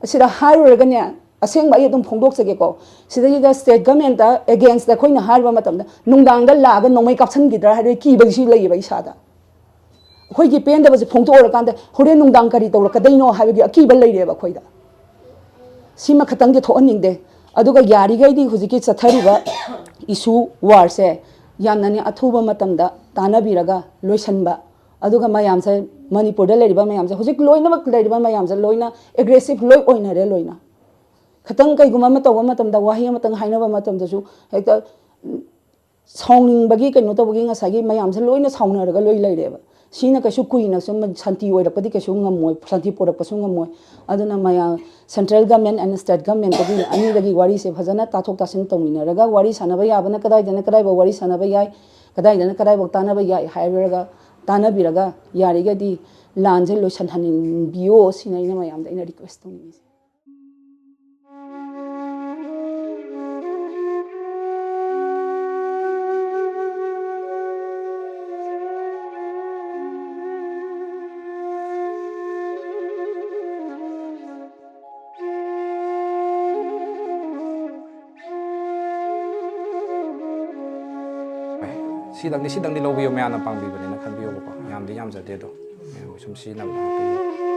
ꯑꯁꯤꯗ ꯍꯥꯏꯔꯨꯔꯒꯅꯦ, ꯑꯁꯦꯡꯕ ꯑꯩ ꯑꯗꯨꯝ ꯐꯣꯡꯗꯣꯛꯆꯒꯦꯀꯣ꯫ ꯁꯤꯗꯩꯗ ꯁ꯭ꯇꯦꯠ ꯒꯃꯦꯟꯠꯇ ꯑꯦꯒꯦꯟꯁꯇ ꯑꯩꯈꯣꯏꯅ ꯍꯥꯏꯔꯨꯕ ꯃꯇꯝꯗ ꯅꯨꯡꯗꯥꯡꯗ ꯂꯥꯛꯑꯒ ꯅꯣꯡꯃꯩ ꯀꯥꯞꯁꯟꯈꯤꯗ꯭ꯔꯥ ꯍꯥꯏꯕꯒꯤ ꯀꯤꯕꯒꯤꯁꯨ ꯂꯩꯌꯦꯕ ꯏꯁꯥꯗ꯫ ꯑꯩꯈꯣꯏꯒꯤ ꯄꯦꯟꯗꯕꯁꯦ ꯐꯣꯡꯗꯣꯛꯎꯔꯀꯥꯟꯗ ꯍꯣꯔꯦꯟ ꯅꯨꯡꯗꯥꯡ ꯀꯔꯤ ꯇꯧꯔꯛꯀꯗꯣꯏꯅꯣ ꯍꯥꯏꯕꯒꯤ ꯑꯀꯤꯕ ꯂꯩꯔꯦꯕ ꯑꯩꯈꯣꯏꯗ꯫ ꯁꯤꯃ ꯈꯇꯪꯗꯤ ꯊꯣꯛꯍꯟꯅꯤꯡꯗꯦ꯫ ꯑꯗꯨꯒ ꯌꯥꯔꯤꯈꯩꯗꯤ ꯍꯧꯖꯤꯛꯀꯤ ꯆꯠꯊꯔꯤꯕ ꯏꯁꯨ ꯋꯥꯔꯁꯦ ꯌꯥꯝꯅꯅꯦ ꯑꯊꯨꯕ ꯃꯇꯝꯗ ꯇꯥꯟꯅꯕꯤꯔꯒ ꯂꯣꯏꯁꯤꯟꯕ, ꯑꯗꯨꯒ ꯃꯌꯥꯝꯁꯦ, ꯃꯅꯤꯄꯨꯔꯗ ꯂꯩꯔꯤꯕ ꯃꯌꯥꯝꯁꯦ, ꯍꯧꯖꯤꯛ ꯂꯣꯏꯅꯃꯛ ꯂꯩꯔꯤꯕ ꯃꯌꯥꯝꯁꯦ ꯂꯣꯏꯅ ꯑꯦꯒ꯭ꯔꯦꯁꯤꯞ ꯂꯣꯏ ꯑꯣꯏꯅꯔꯦ ꯂꯣꯏꯅ꯫ ꯈꯤꯇꯪ ꯀꯩꯒꯨꯝꯕ ꯑꯃ ꯇꯧꯕ ꯃꯇꯝꯗ, ꯋꯥꯍꯩ ꯑꯃꯇꯪ ꯍꯥꯏꯅꯕ ꯃꯇꯝꯗꯁꯨ ꯍꯦꯛꯇ ꯁꯥꯎꯅꯤꯡꯕꯒꯤ ꯀꯩꯅꯣ ꯇꯧꯕꯒꯤ ꯉꯁꯥꯏꯒꯤ ꯃꯌꯥꯝꯁꯦ ꯂꯣꯏꯅ ꯁꯥꯎꯅꯔꯒ ꯂꯣꯏ ꯂꯩꯔꯦꯕ꯫ ꯁꯤꯅ ꯀꯩꯁꯨ ꯀꯨꯏꯅ ꯁꯨꯝ ꯁꯥꯟꯇꯤ ꯑꯣꯏꯔꯛꯄꯗꯤ ꯀꯩꯁꯨ ꯉꯝꯃꯣꯏ, ꯁꯥꯟꯇꯤ ꯄꯣꯔꯛꯄꯁꯨ ꯉꯝꯃꯣꯏ꯫ ꯑꯗꯨꯅ ꯃꯌꯥꯝ central government and state government ꯇꯒꯤ ꯑꯅꯤꯗꯒꯤ ꯋꯥꯔꯤꯁꯦ ꯐꯖꯅ ꯇꯥꯊꯣꯛ ꯇꯥꯁꯤꯟ ꯇꯧꯃꯤꯟꯅꯔꯒ, ꯋꯥꯔꯤ ꯁꯥꯟꯅꯕ ꯌꯥꯕꯅ ꯀꯗꯥꯏꯗꯅ ꯀꯗꯥꯏꯐꯥꯎ ꯋꯥꯔꯤ ꯁꯥꯟꯅꯕ ꯌꯥꯏ, ꯀꯗꯥꯏꯗꯅ ꯀꯗꯥꯏꯐꯥꯎ ꯇꯥꯟꯅꯕ ꯌꯥꯏ ꯍꯥꯏꯔꯒ ꯇꯥꯟꯅꯕꯤꯔꯒ, ꯌꯥꯔꯤꯒꯗꯤ ꯂꯥꯟꯁꯦ ꯂꯣꯏꯁꯤꯟꯍꯟꯕꯤꯌꯣ ꯁꯤꯅ ꯑꯩꯅ ꯃꯌꯥꯝꯗ ꯑꯩꯅ request ꯇꯧꯅꯤꯡꯉꯤꯁꯦ꯫ ꯁꯤꯗꯪꯗꯤ ꯁꯤꯗꯪꯗꯤ ꯂꯧꯕꯤꯌꯣ, ꯃꯌꯥꯝꯅ ꯄꯥꯡꯕꯤꯕꯅꯤꯅ ꯈꯟꯕꯤꯌꯣꯕꯀꯣ꯫ ꯌꯥꯝꯗꯤ ꯌꯥꯝꯖꯗꯦ ꯑꯗꯣ, ꯃꯌꯥꯝꯒꯤ ꯁꯨꯝ ꯁꯤꯖꯤꯟꯅꯕꯗ ꯍꯥꯞꯄꯤꯌꯨ꯫